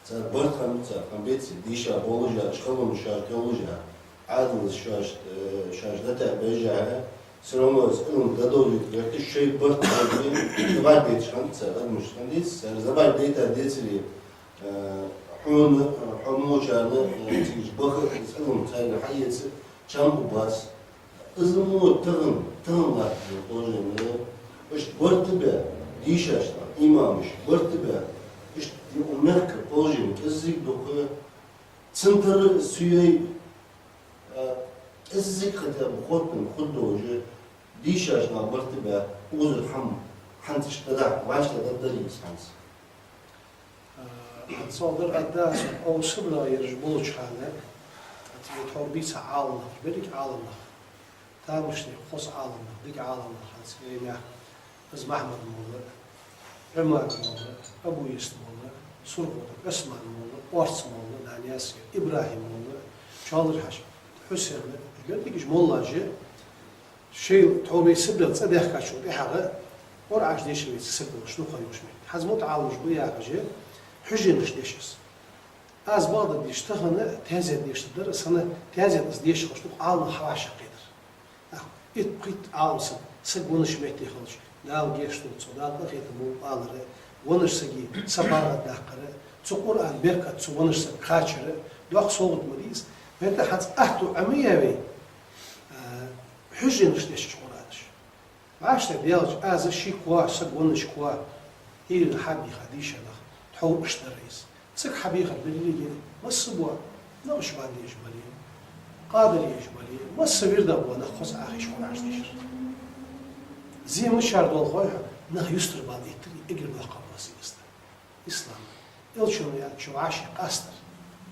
Цар барт хиннад цар, хӀама беций, дийша болаш а, школан шоаш кхоллаш а, Ӏаьдалца шоаш, э, шоаш дӀатаӀа безаш а, всё равно из Ӏилма дӀадолжийта гӀерта шоай барт хиннад, забар дайташ хиннад цар, адамаш хиннадий цар, забар дайта децаре, э, хьона, хьо мочарна, э, цига баха, из Ӏилма царга хьаэца, чам хургбац. Из мо тахан, тахан латтача положени, иштта барт бе, дийшача имамаша барт бе, иштта юкъе мехка положени кӀеззига дукха, цун тара суей, а, кӀеззига хотя бы хоттам хургдолаш, дийшача барт бе, укхазара хӀама хӀанз иштта дӀа, вӀаштӀехьдаргдарий из хӀанз? А, цо дар адда, со Ӏовсарна ераш болча хана, ат вай тхьовра бийца Ӏаламнах, берриг Ӏаламнах, тамашийна хоза Ӏаламнах, дика Ӏаламнах хӀанз вай мехка, из Махьмад-молла, Ӏумар-молла, Абу-Юсуп-молла, Сурхотов Ӏусман-молла, Орц-молла, Даниясов ИбрахӀим-молла, Чалар-Хьажа, Хьусен, берригаш моллаш, шоай тхьовра вай Сибрел цӀа даьхкачул тӀехьагӀа, Къуръанаш дешаш веце саг волаш, дукха йолаш метте. ХӀанз мутаӀалимаш ба яхаш, хьуженаш деш из. Аз бакъдар дийша, тахан таьзет дешаргдар, сона таьзет из дешаш хилча, дукха Ӏаламнах хьавӀашагӀкхетар. Ах, итт-пхийтта Ӏалам саг, саг веннача метте хилча, Дала гешт долда цох, Дала къахетам болба алар, веннача сага сапар даккхар, цу Къуръана беркат цу веннача сага кхачар, доккха совгӀат ма дий из. ХӀаьта хӀанз аьттув Ӏомаяьй вай, а, хьуженаш дешаш Къуръанаш. ВӀаштӀехьа даьлча, аз ши-кхо, саг веннача кхо, Ӏуйрийна хьабийха дийша нах, тхьовра иштта дар из. Цига хьабийхар берригаш, масса бола, накъшбандий уж бале, къадирий уж бале, масса вирда бола нах хоза Ӏохайша Къуръанаш дешар. Зе мичара дола хой хьона, нах юстара бала эттар, эггара доккхагӀа дола зе из да. Ислам. Элчано аьннача, вӀаший къастар.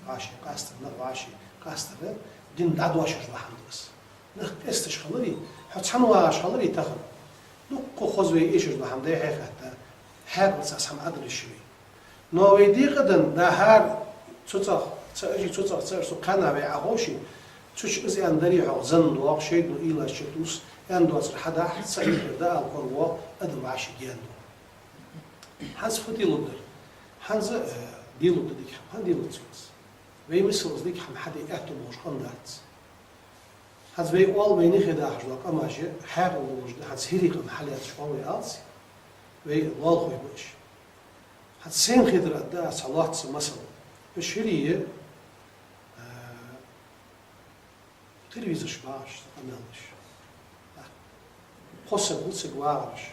ВӀаший къастар, нах вӀаший къастар, дин дӀадоашаш дола хӀама да из. Нах къесташ хиларе, хьо цхьана вагӀаш хиларе тахан. Дукха хоза вай эшаш дола хӀама да, хьехатта, хьаькъалца из хӀама Ӏадар йиш я вай. Но вай декъа дан, да хӀара цу цӀагӀа, цу ажи цу цӀагӀа, цу ажи цу кхаьннахьа вай Ӏоховше, цу чу из аьнна дарий хьогӀ, зан доагӀа, шайдо уйлаш чу тус, аьнна доацар хьадахьа, цу хӀаман да ала коравоагӀа, адам вӀаший гаьна ду. ХӀанз фу де лургдар? ХӀанз, э, де лургда дика хӀама, хӀана де лургда цунца? Вай мисал из дика хӀама хьаде аьттув болаш къам дац. ХӀанз вай оал, вайна хи дахаш дола къамаш, хьаькъал долаш да, хӀанз хӀирий къам хьалаьцача хьо вай алац, вай лоалахой ба уж. ХӀанз сайна хетар аргда аз цхьа лоацца масал. Уж хӀирий, а, телевизораш багӀаш, къамаьлаш. Кхо саг ва цига вагӀараш.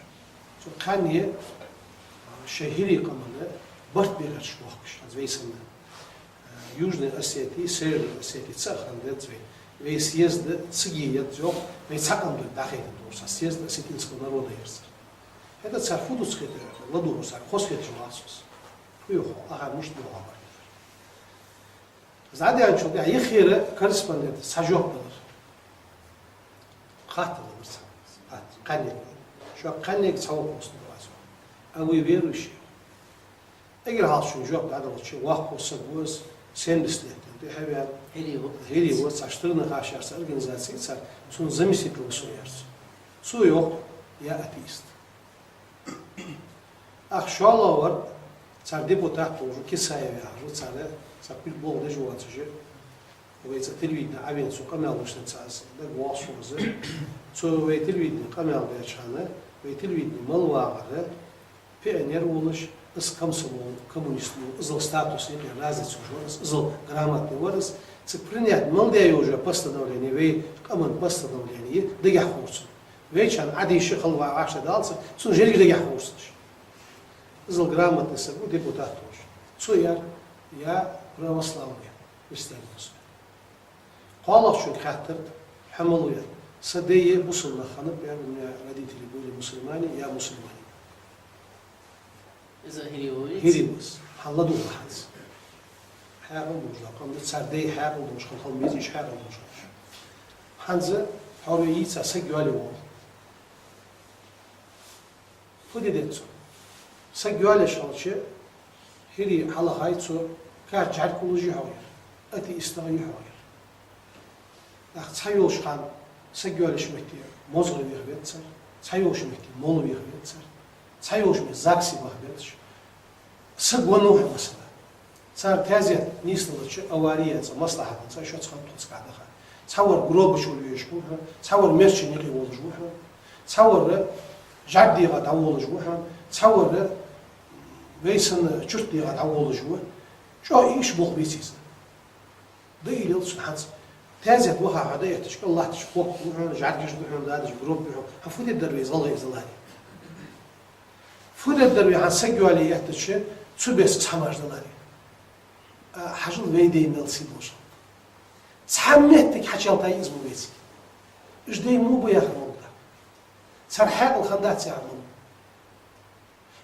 Цу кхаьнне, а, шоай хӀирий къаман барт бехараш бохкаш, хӀанз вай санна. Южной Осетии, Северной Осетии цаӀ хинна деза вай. Вай съезд цига еза йоах, вай цхьа къам дар дӀахайтаргда, цу съезд осетинского народа яр цар. ХӀаьта цар фу дувц хетар, ладувгӀар цар, хоза хеташ вац аз. Фу йоах, ахар мишта йоах, ахар. ЗӀадаьнначул тӀехьагӀа юххера корреспондента цхьа жоп далар. Хаттар далар цхьа. Хаттар. Кхаьннега. Шуга кхаьннега цхьа вопрос да аз. А вы верующий? Эггара хьалха шийна жоп дӀадалча, воккха саг ва из, Семьдесят лет тӀехьа ваьнна. ХӀирий ва. ХӀирий ва, цхьа Штырнахаша яхаш цхьа организаци я цар, цун заместитель ва со, яхаш. Цо йоах: «Я атеист». Ах шоллагӀвар, цар депутат волаш ва, Кисаев яхаш ва, цар, цар пилг болх деш воацаш. Вай цӀа телевидене Ӏовена цо къамаьл луш, цхьа аз дагавоагӀа сона из. Цо вай телевидене къамаьл деча хана, вай телевидене мел вагӀар пионер волаш, из комсомол, коммунист волаш, иззал статус юкъера разница йолаш вар из, иззал грамотный вар из. Цига принять мел даь йола постановлени, вай къаман постановлени дагахь хургья цунна. Вайчарна Ӏодийша хала вагӀаш далац, цун жирг дагахь хургья цунна. Иззал грамотный саг ва, депутат волаш. Цо аьлар: «Я православный, христианин». КхоалагӀчунга хаьттар: «Хьо мала ва?» «Са даь бусалба нах хиннаб, — аьлар, — у меня родители были мусульмане, я мусульманин». Из хӀирий ва веций? ХӀирий ва из. Хьалха ладувгӀа хӀанз. Хьаькъал долаш да къам, цар даь хьаькъал долаш хинна хила меза, уж хьаькъал долаш хиннаб. ХӀанз хьо ве йийца саг йоалае воалл. Фу де деза цо? Саг йоалаеш хилча, хӀирий хьалхай цо: «Кхача жӀарг уллаш я хьогӀ ер, атеистагӀа я хьогӀ ер». Ах, цхьайолча хана саг йоалаеш метте мозгӀа веха веза цар, цхьайолча метте молла веха веза цар, цхьайолча метте ЗАГСе ваха безаш. Саг венна ва хьо, масала. Цар таьзет нийсделча, авари яьча, маслахьат даьча, шоца хинна тхоцкъа даха. Цхьавар гробачул везаш ва хьона, цхьавар мерча никъе волаш ва хьона, цхьавар жӀарг дегӀа дӀаволаш ва хьона, цхьавар вай санна чурт дегӀа дӀаволаш ва. ЧӀоагӀа иштта болх беций из. Да илел цун хӀанз. Таьзет ваха хьо дӀаэттача, кӀал латтача хокк ва хьона, жӀаргаш да хьона, дадаш гроб да хьона. Хьан фу дергдар вай из гӀалгӀай из даларе? Фу дергдар вай хӀанз саг йоалае эттача, цу беса цхьа маж даларе? А, хьажал, вай дай мел сий долаш. Цхьа моттиг хьачуялийтай из мо веций. Уж дай мо ба яхар ма да. Цар хьаькъал хиннадац яхар ма да.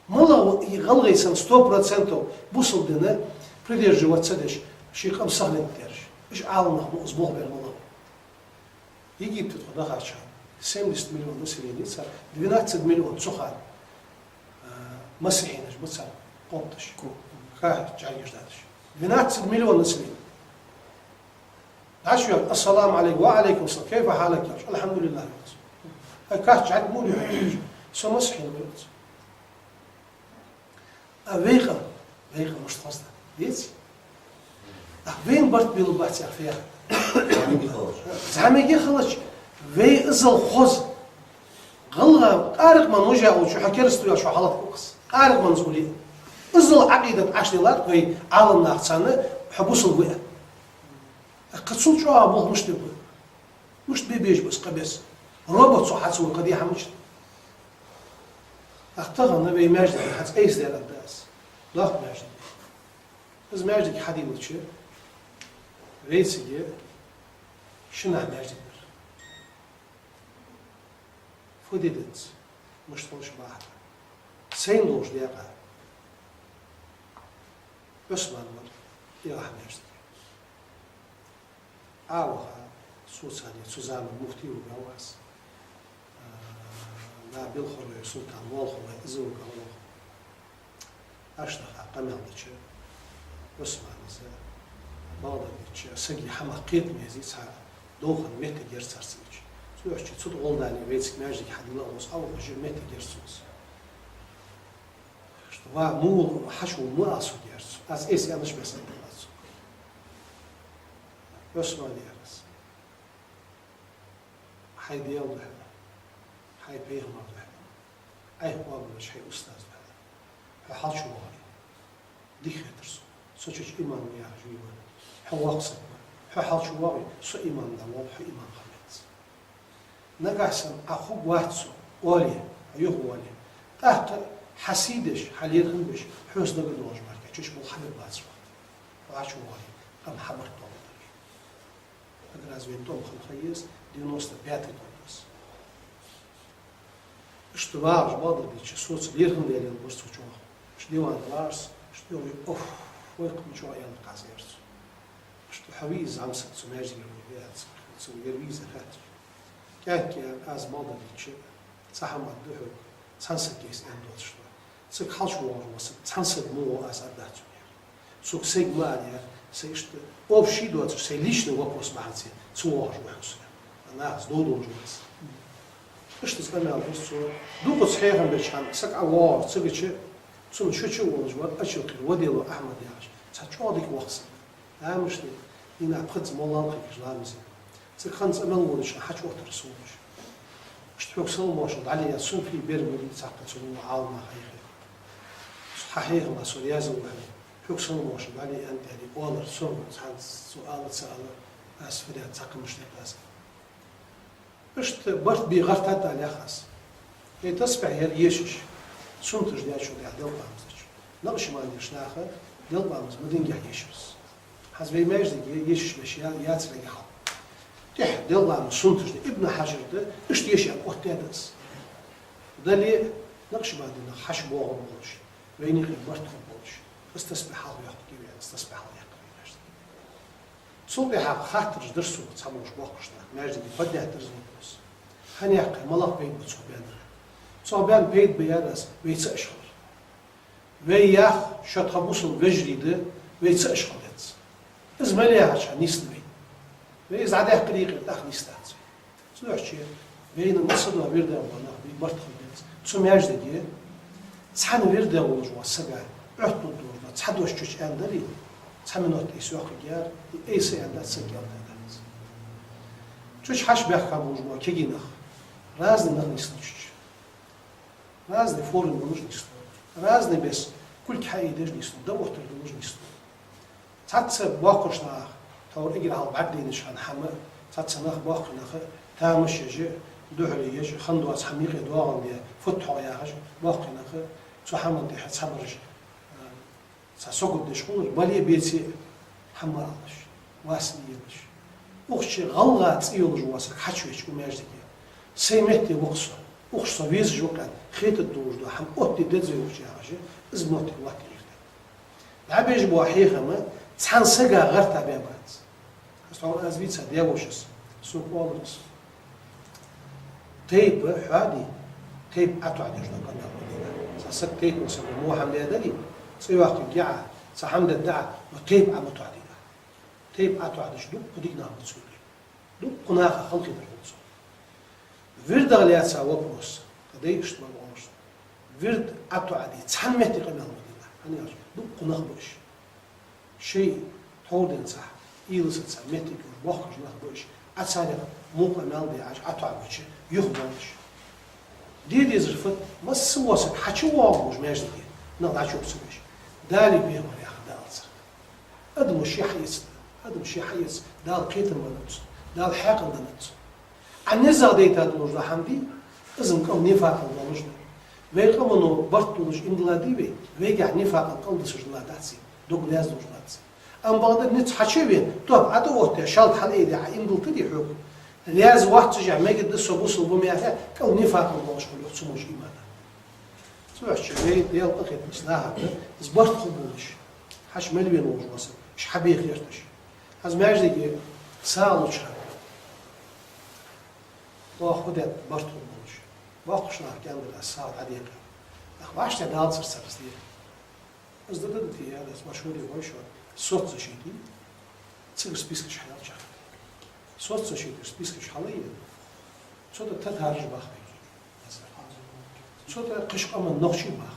МалагӀа ва из гӀалгӀай санна сто процентов бусалба дина придерживаться деш, ший къам сохранить дераш? Уж Ӏаламнах ба, из болх бер малагӀа ва? Египте тхо дахача хана семьдесят миллион население цар, двенадцать миллион цу хана, а, масихьинаш ба цар къонтӀаш. Ку. Кафираш, жӀаргаш дадаш. Двенадцать миллион население. ДӀачуяьлча: «Ассаламу Ӏалайкум». «Ва Ӏалайкум салам. Кайфа хьалук?» — аьлча: «Алхьамдулиллахь», — йоах цо. «Ай, кац жӀарг мур ю хьона?» — аьлча: «Со масихьи ва», — йоах цо. А вай къам, вай къам мишта хоза да, деций? А вайна барт билларгбац яхар фу яхар да? ЗӀамига хилча. ЗӀамига хилча, вай иззал хоза. ГӀалгӀа къаракъ ман вужа волча хьо кераста ваьлча хьо хьалхатаргва-кх из. Къаракъ манза хуле. Иззал Ӏакъидат Ӏаш лелар вай Ӏаламнах царна, хьо бусалба ва аьнна. Кхы цул чӀоагӀа болх мишта бергба? Мишта бе беза ба из кхы беса? Робот цо хьацавар кхы де хӀама мичад? Ах, тахан вай маьждиг хьаца айса дер аргда аз. Доккха маьждиг. Из маьждиг хьадийлача, вайцига шиннахьа маьждиг дар. Фу де деза? Мишта хулаш бахьа? Сайна долаш декъа Ӏусман вар тӀехьа маьждиге. Ӏа ваха, соцаде, цу заман муфти вугаргва аз. А, на Белхорой султан волхо вай из вугаргва. Аш даха къамаьл дича, Ӏусмана из, бакъдар дича, сага хӀама кхета мезий цхьа довхан моттиг яр царца ича. Цу йоӀча цу тӀа гӀолла дале, вайцига маьждиг хьадилла а гӀоз, Ӏа ваха жир моттиг яр цунца. Ва мула хьачу ма асу герцу. Аз эс янаш бесан далацу. Ӏусман ярас. Хьай Даьла духьа. Хьай пайхамар духьа. Ӏайха къоабалдеш хьай устаз духьа. Хьо хьалчу вогӀий. Дика хетар со. Со чучу иман ма яхаш вий вар. Хьо воккха саг вар. Хьо хьалчу вогӀий, со иман дӀаволла, хьо иман ха меца. Нагахь санна Ӏа хургвац со, оале, Ӏа юхавоале. ТӀаккха хьа сий деш, хьа лерхӀам беш, хьоца дагадоагӀаш мара кхы чу бола хьадагабац вахта. Ӏа чу вогӀе, къам хьа барт доагӀаргда вайна. Эггара аз вайна тӀом хинна ха еза, девяносто пятый год ва из. Иштта вагӀаш бакъдар дича, соца лерхӀам даь лелабора цо чӀоагӀа. Иштта диван тӀа вагӀаш, иштта йоах: «Оф, вай кхы чӀоагӀа аьнна къаьста яр цо». Иштта хьо вий из зӀамсаг цу маьждиге ваьнна, цу ер вий из аьнна хаьттача. КӀаьнк, аьлар, аз бакъдар дича, цхьа хӀама да хьога, цхьан сага из аьнна доацаш да. Цига хьалчу вогӀаш вола саг, цхьан сага мугӀо аз аргдац хьона, аьлар. Цо сайга ма аьлла, сай иштта общий доацаш, сай личный вопрос бахьанца ца воагӀаш ва хьо со. Нахаца дов долаш ва из. Иштта из къамаьл дир цо. Дукхаза хьехам беча хана саг ӀовоагӀар, цигача цунна шу чу а волаш вар, Ачалкхера Ваделов Ахьмад яхаш цхьа чӀоагӀа дика воккха саг. Тамашийна, дийнахьа пхезза молла кхайкаш ламазе. Цига ханна цӀа мел волаш хьачуоттар со волаш. Иштта хьога салам-моаршал дӀале аьнна, сона фу бер ма дий, цхьаккха цунна Ӏалама хьехар. Хьа хьехам а со раьза ва хьона. Хьога салам-моаршал дӀале аьнна, тӀехьа оалар, со цхьанца цо ала ца ала, аз фу даьд, цхьаккха мишта даьд аз. Иштта барт бе гӀертад аьле яхаш. Вай тасбихь яр ешаш, суннаташ даьчул тӀехьа делкъа ламаз деча. Накъшбандий наха делкъа ламаз ма динге ешар. ХӀанз вай маьждиге ешаш беш я-, яцарех хьалха. ТӀехьа делкъа ламаз суннаташ да, Ибн Хьажар да, иштта еш аьнна оттадаьд из. Дале а накъшбандий нах хьаша боагӀаш болаш, вайна юкъе барт хургболаш, из тасбихь хьалха йоаккхаргья вай, из тасбихь хьалха яьккхар вай маьждиге. Цул тӀехьагӀа хаттараш дир сога цхьаболча боккхийча наха, маьждиге поднять дир из вопрос. ХӀана яьккхай, малагӀа пайда ба цох баьнна? Цох баьнна пайда ба яхаш, вай ца аш хилар. Вай ях, шо тха бусалба вежарий да, вай ца аш хила деза. Из мел яхача нийсденна вай. Вай из дӀадаьккхаре юкъера тӀаккха нийсдац вай. Цудухьа вайна массадола вирдах бола нах бий, барт хила деза. Цу маьждиге цхьан вирдах волаш вола сага Ӏоттаду дужда, цхьа дош чуча аьнна дале, цхьа минот айса йоаккхаргьяр, и айса аьнна дац, саг кӀалтӀа дац. Чуча хьаша баьхка болаш бола кагий нах, разный нах нийслу чуча. Разный форма болаш нийслу. Разный беса кулг хьаийдеш нийслу, дӀаоттар долаш нийслу. Цхьацца боккхийча наха, тхьовра эггара хьалха бӀаргадайнача хана хӀама, цхьацца нах, боккхий нах, тамаш еш, духьале еш, хӀама доаца хӀама юкъе доагӀандаь, фуд хьогӀ яхаш, боккхий нах, цу хӀаман тӀехьа цхьабараш, а, цхьа саготдеш хулаш, бале а беце а хӀама ма алалаш, вас ма елаш. Укх чу гӀалгӀа цӀи йолаш вола саг хьачувеча укх маьждиге, сай метте ва-кх со, укх чу со везаш ва-кх аьнна хетаргдолаш дола хӀама оттаде деза вай укх чу яхаш, из моттиг латтар иртар. ДӀабеш бола хьехам цхьан сага гӀертабаь бац. Аз тхьовра аз вийца дявошас, сога оалар из. Тайпа хьоаде, тайпа ӀотоӀадеш дола къамаьл ма дий. Цхьа саг тайпан саг ва, во хӀама даь дале, цӀи йоаккхаргья Ӏа, цхьа хӀама даьд Ӏа, но тайпа Ӏа ма тоӀаде. Тайпа ӀотоӀадеш дукха дика нах ба цу юкъе. Дукха наха халхетар хул цо. Вирдах лаьца вопрос, кхы дай иштта ма оалаш. Вирд ӀотоӀаде, цхьан метте къамаьл ма дий. ХӀана аьлча, дукха нах ба уж. Шоай тхьовра денз цхьа, уйла саца моттиг йолаш боккхийча нах ба уж. Ӏа царех во къамаьл даь Ӏа ӀотоӀабича, юхабоалаш. Де дезар фуд, масса вола саг хьачувоагӀаш маьждиге, нах дӀачуухац уж. Дала, пайхамара яхар дӀаалацар. Адам ше хьаэца, адам ше хьаэца, Дала кхетам беннаб цунна, Дала хьаькъал деннад цунна. Ӏа низагӀа дайта долаш дола хӀама дий, из-м кӀал нифакъал долаш да. Вай къамано барт долаш иман дилла дий вай, вайгахьа нифакъал кӀалдисаш дилла дац из, дог лаьца долаш дац из. Амма бакъда низ хьачувена, топ ӀотӀаоттадаь, шалта хьалъайдаь Ӏа иман дилла дий хьога, раьза вац уж яхе, мегаргда со бусалба ва яхе, кӀал нифакъал долаш хул цу мо иман. Цудухьа вай Даьла къахетамца нахага из барт хургболаш, хьаша мел вена волаш вола саг, уж хьабеха гӀерташ. ХӀанз маьждиге сагӀа луча хана, оаха фу даьд барт хургболаш. Боккхийча наха кӀандар аз сагӀа дӀадекъа. Ах, вӀаштӀехьа далацар цар из де. Аз да-да-да те яр аз, машгӀули вай шо. Соцзащита, цигара спискаш хьаяьлча. Соцзащитера спискаш хьалъайя, цу тӀа татараш бах вай. Цу тӀа кхыча къаман нохчий бах.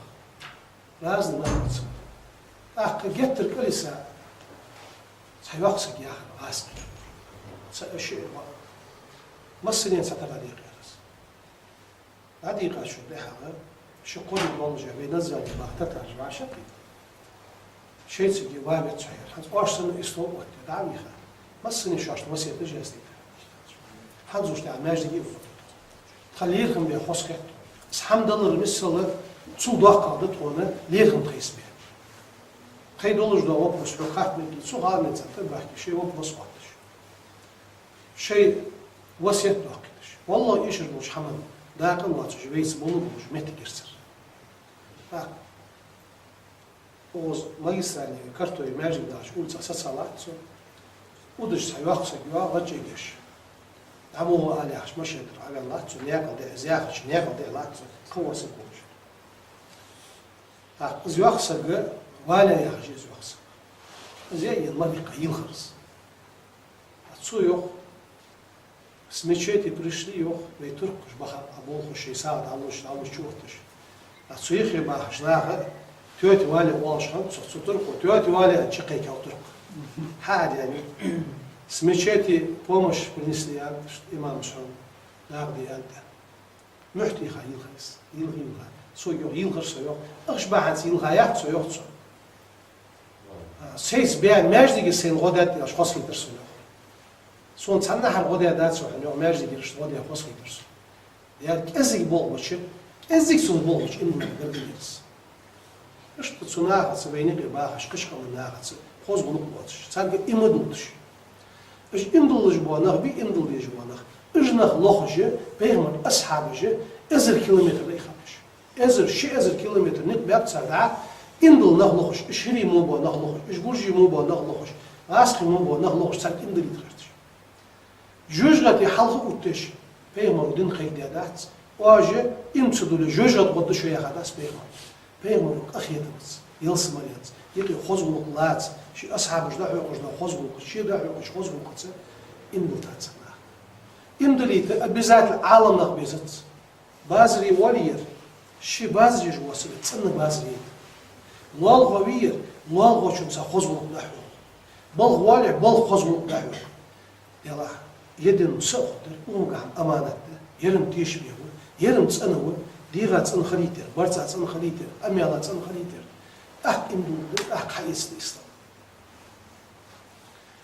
Разный нах ба цу тӀа. ТӀаккха геттара кӀалйиса цхьа йоккха саг яхар гӀазкхи. Цхьа ши ва. Массане цхьатарра декъаяр аз. ДӀадийкъачул тӀехьагӀа ши-кхо ди болаш вай названи бах татараш вӀашагӀкхийтта. Шоайцига ва веццо хьера. ХӀанз оаш санна истол оттаде дӀа а вийха, массане шоашта васкет даь жестика. ХӀанз уж тӀехьа маьждиге а вода. Тха лерхӀам бе хоза хет. Из хӀама далар миссел цул доккхагӀа да тхона лерхӀам тхайса бе. Тхоай долаш дола вопрос хьога хаттар ма дий, цу гӀалмеца тӀабахка шоай вопрос хоатташ. Шоай васкет доаккхийташ. ВаллахӀи, эшар болча хӀаман дакъа лоацаш, вайца болаш болаш моттиг яр цар. ТӀаккха укхаза магистральни картой маьждиг дахача улица саца латт со. Удаш цхьа йоккха саг йоагӀа гӀаж эгеш. ДӀа ма гӀо ала яхаш машен тӀара Ӏоваьнна латт со, наькъал даь, из яхача наькъал даь латт со, кхы во саг волаш. ТӀаккха из йоккха саг, Валя яхаш я из йоккха саг. Из яйен мара никъ йилхар из. А цо йоах: «С мечети пришли», йоах, вай туркхаш баха, а болхаш шоай сагӀа дӀалуш, дӀалуш чу отташ. А цу юхе бахаш наха «Тётя Валя» оалаш хиннад цох, цу турко «Тётя Валя» аьнна чу кхайкав турк. Хьаадаьннад: «С мечети помощь принесли», аьнна, имамас хьона наха де аьннад. МуьтӀахьа йилхар из, йилха, йилха. Цо йоах, йилхар со, йоах. Ахча бахьанца йилха яц со, йоах цо. А, сайца бе-, маьждиге сайна гӀо даьд аьлча, хозахийтар со, йоах. Сона цхьаннахьара гӀо даь дац, йоах, хьона, йоах, маьждигера иштта гӀо даь хозахийтар со. Яр кӀезига болх бича, кӀезига цунна болх бича, иман гаргара яр из. Иштта цу нахаца, вай никъ бахаш, кхыча къаман нахаца хоза гӀулакх боацаш, царга иман дуллаш. Уж иман дуллаш бола нах бий, иман дулла дезаш бола нах. Уж нах лохаш, пайхамара асхьабаш, эзар километр дӀа а хапаш. Эзар, ши эзар километр никъ баьб цар дӀа, иман дулла нах лохаш, уж хӀирий мо бола нах лохаш, уж гуржий мо бола нах лохаш, гӀазкхий мо бола нах лохаш, царга иман диллийта гӀерташ. ЖожагӀате хьалха оттадеш, пайхамаро дин кхайкадаь дац, оаш иман ца дулле, жожагӀате гӀоргда шо, яхадац пайхамаро. Пайхамаро къахетамца, ялсамаленца, юкъе хоза гӀулакх лаца, ший асхьабаша дӀахьокхаш дола хоза гӀулакх, ше дӀахьокхаш хоза гӀулакхаца иман диллийтац наха. Иман диллийта обязательно Ӏаламнах безац. Базаре воале ер, ше базар еш вола саг цӀена базар яйта. ЛоалахӀо вий ер, лоалахӀочунца хоза гӀулакх дӀахьокх. Балха воале, балха хоза гӀулакх дӀахьокх. Делахь, ер дин сахьат дар, укхунга хӀама аманат да, ер-м тешаме ва, ер-м цӀена ва, дегӀа цӀена хилийтар, барзкъа цӀена хилийтар, къамаьла цӀена хилийтар. ТӀаккха иман дулларгда, тӀаккха хьаэцаргда ислам.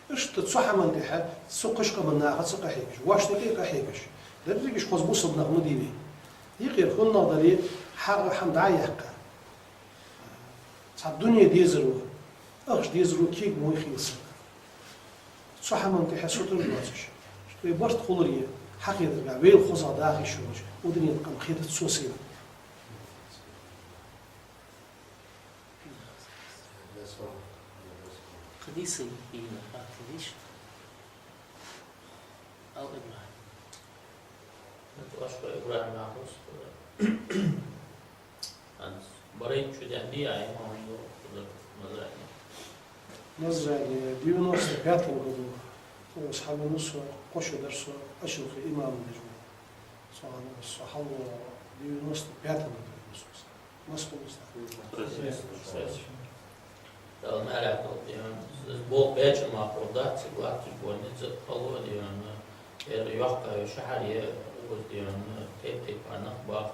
Иштта цу хӀаман тӀехьа, цу кхыча къаман нахаца къахьегаш, воашта юкъе къахьегаш, деррига уж хоза бусалба нах ма дий вай. Юкъера хӀаннагӀа дале, хьагӀ хӀама дӀа а яьккха, цхьа дуне дезар ва, ахча дезар ва, кег мо хила саг. Цу хӀаман тӀехьа сутара доацаш, вай барт хуларе, хьакхетарга вайл хозагӀа даха йиш йолаш, удинен къам кхетац цо сайна. Хадиса йийна хаттар деш. Ал ИбрахӀим. Ашкъа ИбрахӀим яхаш. ХӀанз Барайт чу даьннадий, а имам ду, Назрани. Назрани девяносто пятом году. Цо ас хьавенав со, кхо шу дар со Ашилхе имам деш вар. Со хьан-, со хьалваьв девяносто пятом году венав со. Москва устагӀа. Дала маьлехь долда, дий хьона, из болх беча мара дац, цига латташ бола низ а кхалла, дий хьона, ер йоккха шахьар я, укхаза, дий хьона, тайп-тайпара нах ба.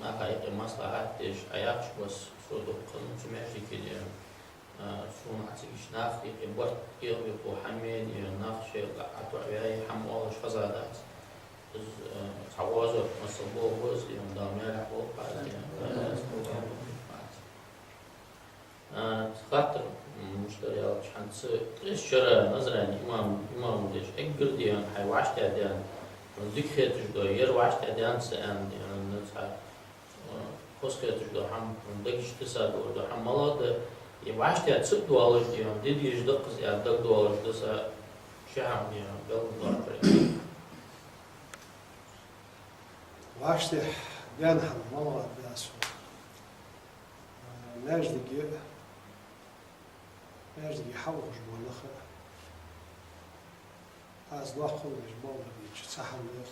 Наха юкъе маслахьат деш, Ӏаяхча бос со дукха хиннав цу маьждиге, дий хьона. А, сона цига иштта нах юкъе барт кхебекхо хӀама я, дий хьона, нах шоайла ӀотоӀаваь, хӀама оалаш хезадац. Из, а, цхьа гӀазот, масала, болх ба из, дий хьона, Дала маьлехь болба, дий хьона. А, хаттар, м, муштар яьлча, хӀанз ткъаь итт шера Назрани имам, имам деш, эггара, дий хьона, хьай вӀаштӀехьа даьнна, хьона дика хеташ дола, ер вӀаштӀехьа даьннад са аьнна, дий хьона, цхьа, а, хоза хеташ дола хӀама, хьона дагачу тесса дола хӀама малагӀа да, е вӀаштӀехьа ца а доалаш, дий хьона, де дезаш да-кх из аьнна дагадоалаш да са ши хӀама, дий хьона, белгалдоаккхар. ВӀаштӀехьа даьнна хӀама малагӀа да аьлча, маьждиге, маьждиге хьаухаш бола нах, аз доккхал деш бола дийча, цхьа хӀама дар.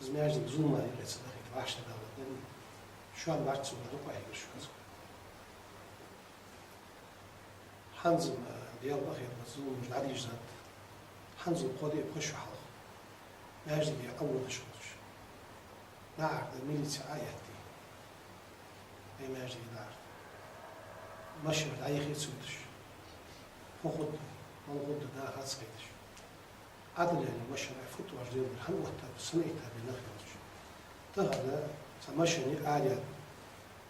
Из маьждиг зулама юкъе ца дахийта, вӀаштӀехьа далар да. Шоана барт цунга дукха хьегар шоана. ХӀанз-м, Даьла къахетамца, зуламаш дӀадийжад. ХӀанзул кхо-диъ-пхи шу хьалха маьждиге Ӏоводаш хилча, наӀарга милици Ӏоэтте, вай маьждиге наӀарга, машинаш дӀаяхе ца виташ, фу хургда, мала хургда даха ца хеташ, Ӏадал яьнна машина фу тоъаш деллар, хӀана оттаб, сенна айттаб нах йолча. Тахан цхьа машина арадаьд,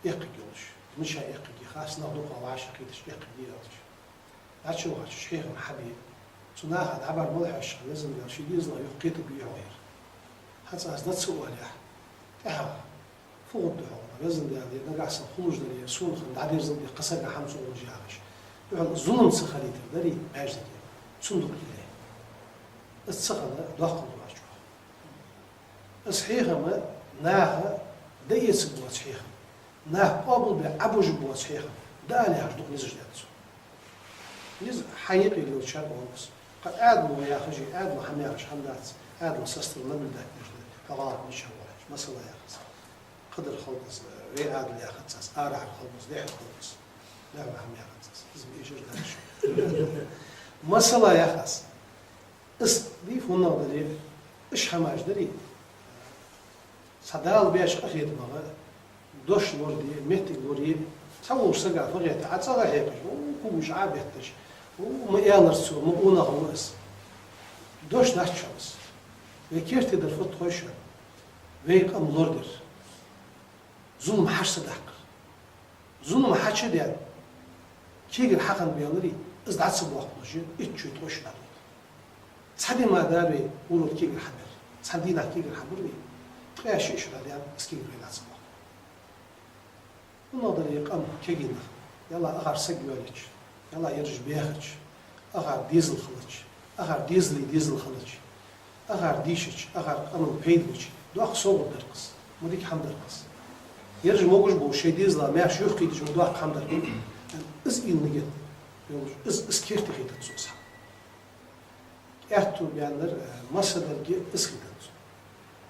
эккхийта йолаш, мича эккхийта, хас нах дукха вӀашагӀкхийташ эккхийта йолаш. ДӀачуваха чу хьехам хьабе, цу наха дӀабӀаргбала хьаьша, Везан Даьла, ший дезала юха кхетаргья хьо, яхар. ХӀанз аз дац ца оалехь, тӀехьагӀа фу хургда хьона, Везан Даьла, е нагахьа санна хулаш дале, сона хинна дӀадерзалде кхы сага хӀама ца оалаш, яхаш. Духьал зулам ца хилийтар дарий маьждиге, цун дукха лелае. Из ца хинна доккхал ду аз чӀоагӀа. Из хьехам наха дӀаэцаргбоаца хьехам, нах къоабалбе Ӏобожаргбоаца хьехам. Дала яхаш дукха низаш даьд цо. Низ хьа юкъе лелачар оалаш. Кхы Ӏаьдало яхаш, Ӏаьдало хӀама яхаш хӀама дац, Ӏаьдало сестра наблюдать деш да, хьо гӀалат мича вахаш. Масала яхаш. Кхыдар халкъас, вай Ӏаьдал яхац аз, арахьара халкъас, дехьара халкъас. Дехьара хӀама яхац аз. Из ма ийшар дац. Масала яхаш. Из ди фуннагӀа дарий, иш хӀамаш дарий. Цхьа Дала беш къахетамагӀа, дош лораде, моттиг лорае, цхьа волча сага фу гӀерта, Ӏа цӀагӀа хьекхаш, у, кугуш Ӏа бетташ, у, ма аьлар цо, ма къонах ва из. Дош дац шоана из. Вай керте дар фуд хой шоана? Вай къам лорадар. Зулам хьа ца даккхар. Зулам хьа ца даьд, кегара хьахинна баьларий, из дӀа ца боаккхалуш, итт шу, ткъо шу дӀадолх. Цхьа ди ма дарий урод кегара хьабар. Цхьан дийнахьа кегара хьабар вай, ткъаь шиъ шу дӀадаьнна, из кегара вай дӀа ца боаккхалуш. ХӀана аьлча къам кегий нах, ялла акхар саг йоалаеча, ялла ераш баьхача, акхар дезал хилча, акхар дезалий дезал хилча, акхар дийшача, акхар къаман пайда беча, доккха совгӀат дар-кх из, ма дика хӀама дар-кх из. Ераш могаш болаш шоай дезала маьрша юхакхийтача, ма доккха хӀама дар-кх из. Из уйла-нигат йолаш, из, из керте хетац цо из хӀама. Аьттув баьннар, э, массадарга из хетац цо.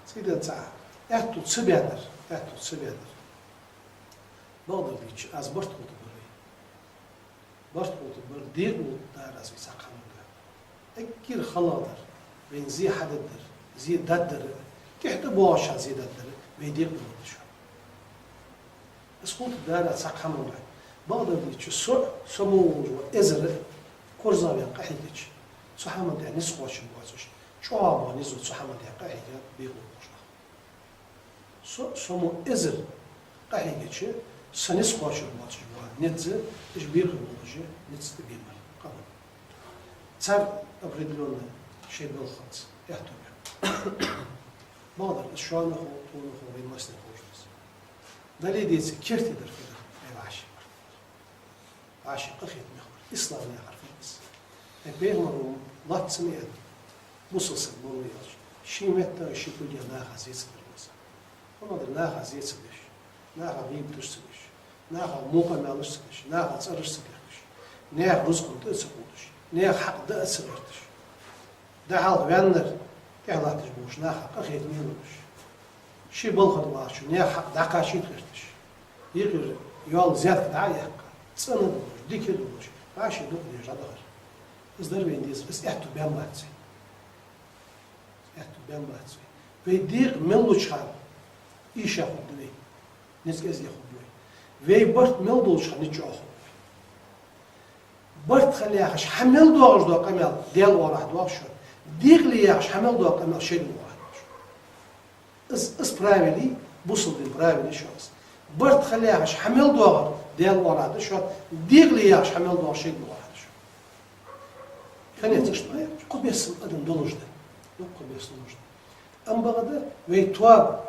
Цхьа денз цхьа аьттув ца баьннар, аьттув ца баьннар. Бакъдар дийцача, аз барт хулийтаргбар вай. Барт хулийтаргбар, декъа лургдар аз вай цхьаккха хӀаман духьа. Эггара халагӀдар, вайна зе хьадергдар, зе дергдар, тӀехьа тӀабоагӀачарна зе дергдар, вай декъа лургдар шоана. Аз хулийтаргдар аз цхьаккха хӀаман духьа. Бакъдар дийцача, со, со мо волаш вола эзар корзагӀваьнна къахьийгача, цу хӀаман тӀа низ кхоачаргбоацаш, чӀоагӀа бола низо цу хӀаман тӀа къахьийга бекъа лургболаш нах. Со, со мо эзар къахьийгача, са низ кхоачаргбоацаш бола низ, уж бекъа болаш, низ тӀабе мара къаман. Цар определённо шоай балхаца аьттув баьб. Бакъдар, из шоана хов, тхона хов, вайна массанена ховш да из. Дале а деций, керте дар фуд, вай вӀаши барт. ВӀаши къахетаме хургдар. Ислам яхар фуд из? Вай пайхамар ва лоацца ма аьннадий, бусалба саг ма вий аьлча, ший меттаца, ший кулгех наха зе ца даргдар из. ХӀана аьлча наха зе ца деш, наха гӀийбаташ ца деш, наха во къамаьлаш ца деш, наха цӀераш ца дехкаш, наьха рузкъан тӀа а ца кхувдаш, наьха хьакъ даа а ца гӀерташ, дӀахьалха ваьннар тӀехьа латташ болча наха къахетаме луш, ший балха тӀа вахачо наьха хьакъ дӀакхачийта гӀерташ, юкъера йола взятка дӀа а яьккха, цӀена долаш, дика долаш, вӀаши дукха деш дӀадахар. Из дар вайна дезар, из аьттув баьннабац вай. Аьттув баьннабац вай. Вай декъа мел луча хана ийша хургда вай, низ кӀезига хургба вай. Вай барт мел долча хана низ чӀоагӀа хургба вай. Барт хила яхаш хьа мел доагӀаш дола къамаьл Даьла оагӀорахьа доагӀа шоана, декъала яхаш хьа мел дола къамаьл шайтӀана оагӀорахьа доагӀа шоана. Из, из правила, бусалба дина правила я шоана из. Барт хила яхаш хьа мел доагӀар Даьла оагӀорахьа да шоана, декъала яхаш хьа мел доагӀар шайтӀана оагӀорахьа да шоана. Конец, иштта ма яц. Кхо бесса адам долаш да. Дукха бесса долаш да. Амма бакъда, вай тоаба,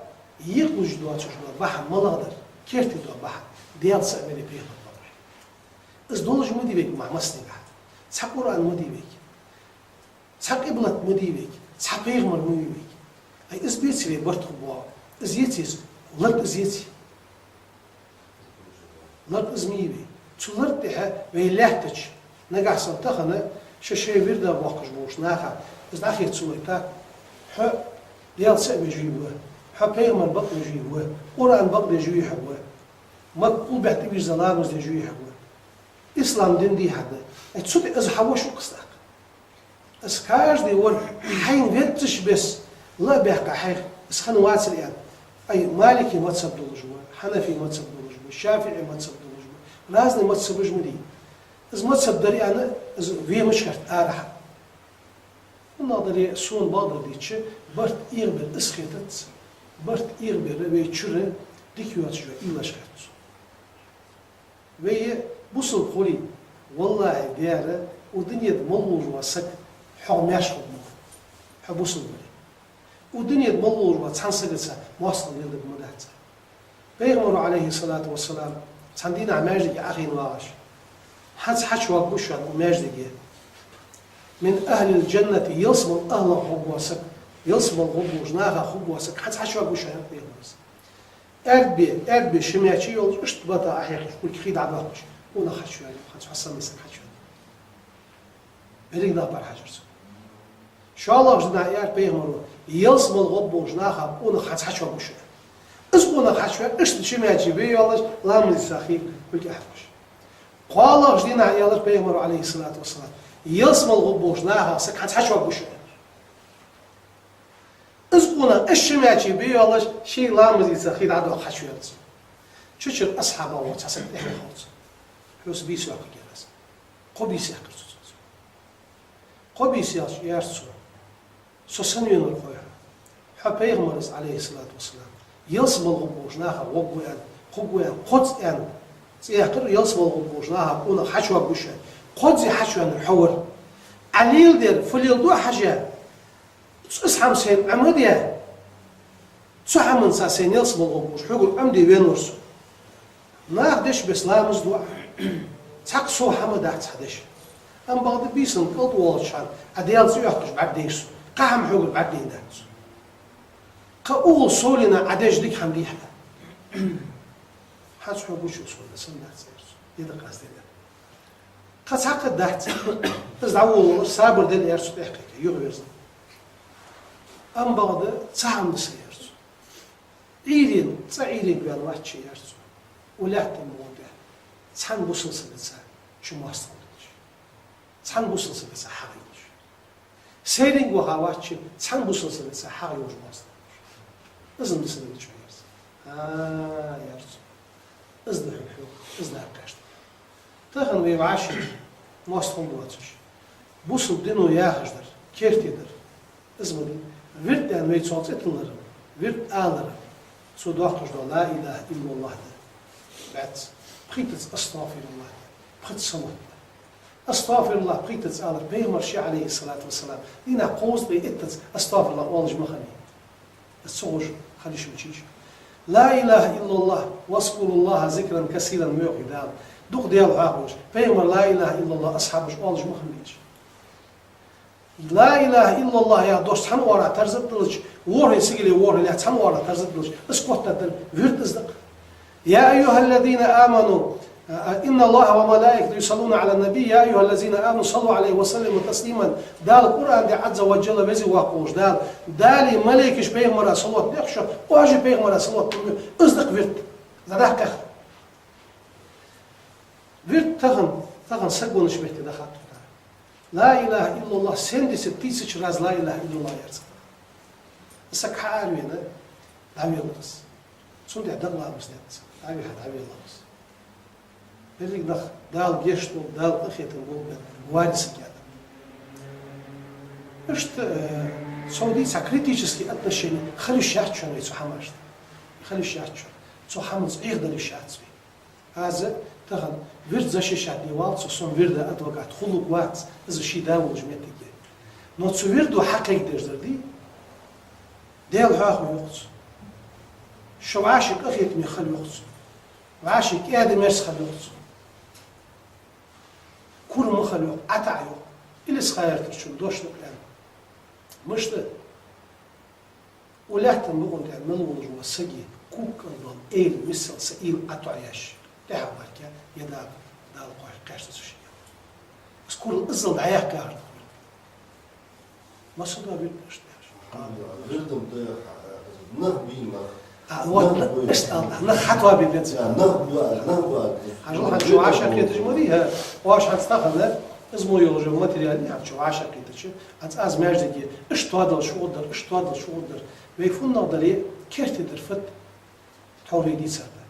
екъалуш доацаш дола бахьан малагӀа дар, керте дола бахьан, Даьла цаӀ мел вий, пайхамар бакъ вий. Из долаш ма дий вайга мара массанегахьа. Цхьа Къуръан ма дий вайга. Цхьа къиблат ма дий вайга. Цхьа пайхамар ма вий вайга. Ай, из беций вай барт хургбола? Из еций из? Лард из еций? Лард из ма йий вай. Цу ларда тӀехьа вай лаьттача, нагахьа санна тахан шоай-шоай вирда боахкаш болча наха из дӀахеца ца лойта: хьо Даьла цаӀ веш вий ва, хьо пайхамар бакъ веш вий ва, Къуръан бакъ деш вий хьо ва, Макка къулбехьа тӀавийрза ламаз деш вий хьо ва, ислам дин дий хьа да. Ай, цу тӀа из хьа воша укхаза тӀаккха. Из каждый вар хьайна везача беса ла а баьккха хьайх, из хинна вацар аьнна. Ай, малики мазхаб долаш ва, хьанафи мазхаб долаш ва, шафиӀи мазхаб долаш ва, разный мазхабаш ма дий. Из мазхаб дар аьнна, из вемаш хӀарт арахьа. ХӀана аьлча, сона бакъдар дийцача, барт эгӀабар из хетац, барт эгӀабар вай чура дика йоацаш йола уйлаш хет сона. Вай бусалба хуле, валлахӀи, дера, укх дунен тӀа мел волаш вола саг хьох маьрша хургва, хьо бусалба вале. Укх дунен тӀа мел волаш вола цхьан сагаца моастагӀал леладарг ма дац. Пайхамара, Ӏалайхи ссалату вассалам, цхьан дийнахьа маьждиге Ӏохайна вагӀаш: хӀанз хьачувоагӀаргва шоана укх маьждиге «من أهل الجنة», ялсмален ахӀлах хургвола саг, ялсмале гӀоргволча нахах хургвола саг хӀанз хьачувоагӀаргва шоана, аьннад пайхамара. Аьрда бе, аьрда бе ши маьчи йолаш, иштта бата Ӏохьекхаш, кулг хий дӀадоаккхаш, Къонах хьачувоалаш, хьа цу хьасанна саг хьачувоалаш. Берригаш нах бӀарахьажар цунна. ШоллагӀча дийнахьа аьлар пайхамара: «Ялсмала гӀоргболча наха къонах хьа ца хьачувоагӀаш ва». Из къонах хьачувоал, иштта ши маьчи бе йоаллаш, ламаз дийца хий кулг тӀа хьархаш. КхоалагӀча дийнахьа аьлар пайхамара, Ӏалайхи ссалату вассалам: «Ялсмала гӀоргболча наха саг хьа ца хьачувоагӀаш ва». Из къонах иштта ши маьчи бе йоаллаш, ший ламаз дийца хий дӀадоаккха хьачувоал цо. Чу чура асхьабех вола цхьа саг тӀехьа ховш: «Хьоца бийса йоаккхаргьяр аз». Кхо бийса яьккхар цо цунца. Кхо бийса яьлча аьлар цо: «Со сенна венавар хой хьа? Хьо пайхамар ва, Ӏалайхи ссалату вассалам, ялсмала гӀоргболча наха гӀоргва аьнна, кхувргва аьнна, кхозза аьнна цӀи яьккхар, ялсмала гӀоргболча наха къонах хьачувоагӀаш ва аьнна. Кхозза хьачувоаннар хьо вар. Ӏа леладер фу леладу хьажа, цу хӀаман сайна Ӏомаде, цу хӀаманца сайна ялсмала гӀоргболча хьогара Ӏомаде венавар со». Нах деш беса ламаз ду Ӏа. Цхьаккха сов хӀама дац хьа деш. Амма бакъда бийсанна кӀалтӀа волча хана Ӏа Даьла цӀи йоаккхаш бӀаргадайра со. Кхы хӀама хьогара бӀаргадайна дац. Кхы угӀал совлена Ӏа деш дика хӀама дий хьа. Хьа цу хьогара чу сона санна дац, аьлар цо. Е дакъа аз дина. Кхы цхьаккха дац. Из дӀаволавалар, сабар де, аьлар цо, тӀехкхийтта, юхаверза. Амма бакъда цхьа хӀама да са, аьлар цо. Ӏуйрийна, цкъа Ӏуйрийна ваьнна вац, аьлар цо, укх лаьттан букъа тӀа цхьан бусалба сагаца чу моастагӀал деш. Цхьан бусалба сагаца хьагӀ йолаш. Сайранга ваха вац, цхьан бусалба сагаца хьагӀ йолаш моастагӀал деш. Из да са, аьлар цо. А, аьлар цо. Из да хьона хьога, из да кхаьча. Тахан вай вӀаший моастагӀал доацаш, бусалба дино яхаш дар, керте дар. Из ма дий. Вирд аьнна вай цох цӀи тиллар, вирд алар, цо доаккхаш дола ла илахӀа иллаллахӀ да. БӀаьзза. Пхийттаза астагӀфируллахӀ да. Пхезза салот да. АстагӀфируллахӀ пхийттаза алар, пайхамара ше, Ӏалайхи ссалату вассалам, дийнахьа кхузткъеи иттаза астагӀфируллахӀ оалаш ма хиннай. Из ца ховш хила йиш йолча. Ла илахӀа иллаллахӀ, вазкуруллахӀа зикран касиран, ма йоах Дала. Дукха Даьла хьоахавеш, пайхамара ла илахӀа иллаллахӀ асхьабаша оалаш ма хиннаб уж. Ла илахӀа иллаллахӀ яха дош цхьан оагӀорахьа тарза а диллача, ворхӀе сигале ворхӀе лаьтта цхьан оагӀорахьа тарза а диллача, из котта дар вирд из да-кх. يا أيها الذين آمنوا، إن الله وملائكته يصلون على النبي، يا أيها الذين آمنوا صلوا عليه وسلموا تسليما. Дала Къуръан тӀа Ӏазза ва джалла, веза-воккха волча Дала, Дала малейкаша пайхамара салот деш, оаш а пайхамара салот де, из да-кх вирд. ЗӀадаккха. Вирд тахан, тахан саг веннача метте дахад тхона. Ла илахӀа иллаллахӀ сенна дисар, тысяча раз ла илахӀа иллаллахӀ яр цхьа. Саг хьааравена, дӀавелла из. Цунна тӀа дакъа ламаз дац, дӀавихьа дӀавелла из. Берригаш нах Дала гешт долда, Дала къахетам болба, вари саг яда. Иштта, э, цо дийца критически отношени хила йиш яц шоана вай цу хӀамашта. Хила йиш яц шоана. Цу хӀаманца Ӏехадала йиш яц вай. Аз тахан вирд защищать де валац со, сона вирда адвокат хуларгвац, из ший да волча моттиге. Но цу вирдо хьакхайкадеш дар дий, Даьла хьоахаве йоах цо. Шо вӀаший къахетаме хила йоах цо. ВӀаший кӀаьда-мерза хила йоах цо. Кура ма хила йоах, ӀотаӀа йоах. Илисха-Юртарчун дош да-кх аьнна. Мишта? Укх лаьттан букъа тӀа мел волаш вола саг, куккӀал дола эйла миссел са уйла ӀотоӀаяьш, тӀехьа варке, е Дала, Дала кхоачаш кхаьчача ший. Из курал иззал дӀаяьккха гӀерта хург. Масса да вирд иштта деш. Вирдам да, нах бий нах. А, вот, нах бий. Иштта аьлча, нах хьатоабе беза. Я, нах ба, нах ба. Хьажал, хьа чу вӀашагӀкхеташ ма дий, хӀа. Оаш хӀанз тахан, из мо йолаш йола материал, хьа чу вӀашагӀкхетача, аз, аз маьждиге, иштта тоадалаш хургдар, иштта тоадалаш хургдар. Вай фуннагӀа дале, керте дар фуд, тхьовра дийцар да.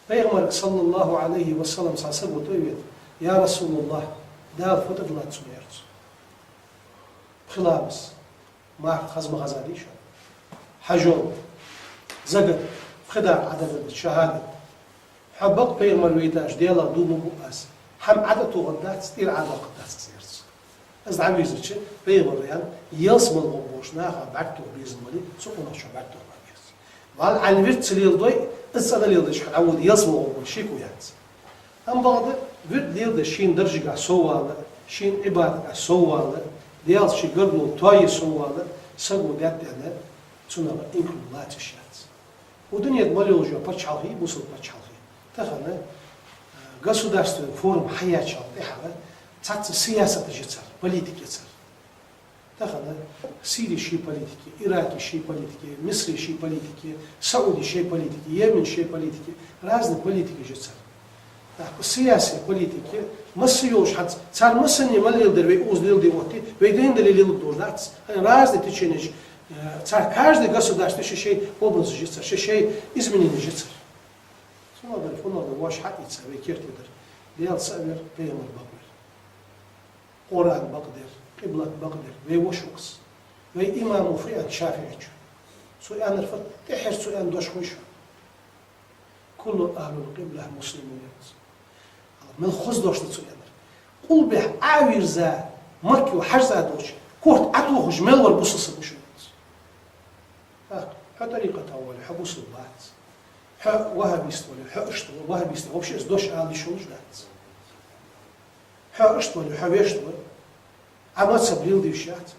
Пайхамарга, саллаллахӀу Ӏалайхи ва саллам, цхьа саго тӀавена: «Я РасулаллахӀ, Дала фу тӀадиллад сона?» — аьлар цо. Пхи ламаз. Марха хоза ма хозадий шоана? Хьажол, закат, пхи дакъа Ӏа дергда, шахӀадат. Хьо бакъ пайхамар вайташ, Даьлах дув ма буъ аз. ХӀама Ӏа тӀатохаргдац, тӀера Ӏа доаккхаргдац аз, аьлар цо. Из дӀавийрзача, пайхамара аьннад: ялсмала гӀоргболча наха бӀаргтоха безам бале, цу къонахчоа бӀаргтоха беза. Валлахӏи, Ӏа вирд ца леладой, из цӀена леладеш хьо дӀавода ялсмала гӀоргболча, шеко яц. Амма бакъда вирд леладеш шийна даржагахьа соввала, шийна Ӏибадатагахьа соввала, Даьлаца ший гаргало тоае соввала, саго даьтта аьнна, цунах инкарло лаца йиш яц. Укх дунен тӀа мел йолаш йола паччахьалкхе, бусалба паччахьалкхе, тахан, а, Государственный форма хьаяьчул тӀехьагӀа цхьацца сиясаташ я цар, политика я цар. Тахан Сирии ший политика я, Ираке ший политика я, Мисре ший политика я, Сауде ший политика я, Йемене ший политика я, разные политикаш я цар. ТӀаккха сиясий политика я, масса йолаш хӀанз, цар массане мел леладер вай укхаза леладе отте, вай дайна дале лелаб долаш дац. Разные теченеш, э, цар каждый государстве ший-ший образаш я цар, ший-ший измененеш я цар. Цунах дар, фунах дар воаш хьаийца, вай керте дар. Даьла цаӀ вар, пайхамар бакъвар. Къуръан бакъдар, къиблат бакъдар, вай воша укхаза. Вай имам фу аьннад ШафиӀийчо? Цо аьннар фуд, тӀеххьара цо аьнна дош хой шоана? كل أهل القبلة مسلمون, яц. Мел хоза дош да цо аьннар. Къулбехьа Ӏовийрза, Макка хьажа долча, корта Ӏотохаш мел вар бусалба саг ва шоана, яц. ТӀаккха хьо тӀарикъата вале, хьо бусалба вац. Хьо ваххабист вале, хьо иштта ва, ваххабист, вообще из дош ала йиш йолаш дац. Хьо иштта вале, хьо вешта ва, Ӏа мазхӀаб леладе йиш яц.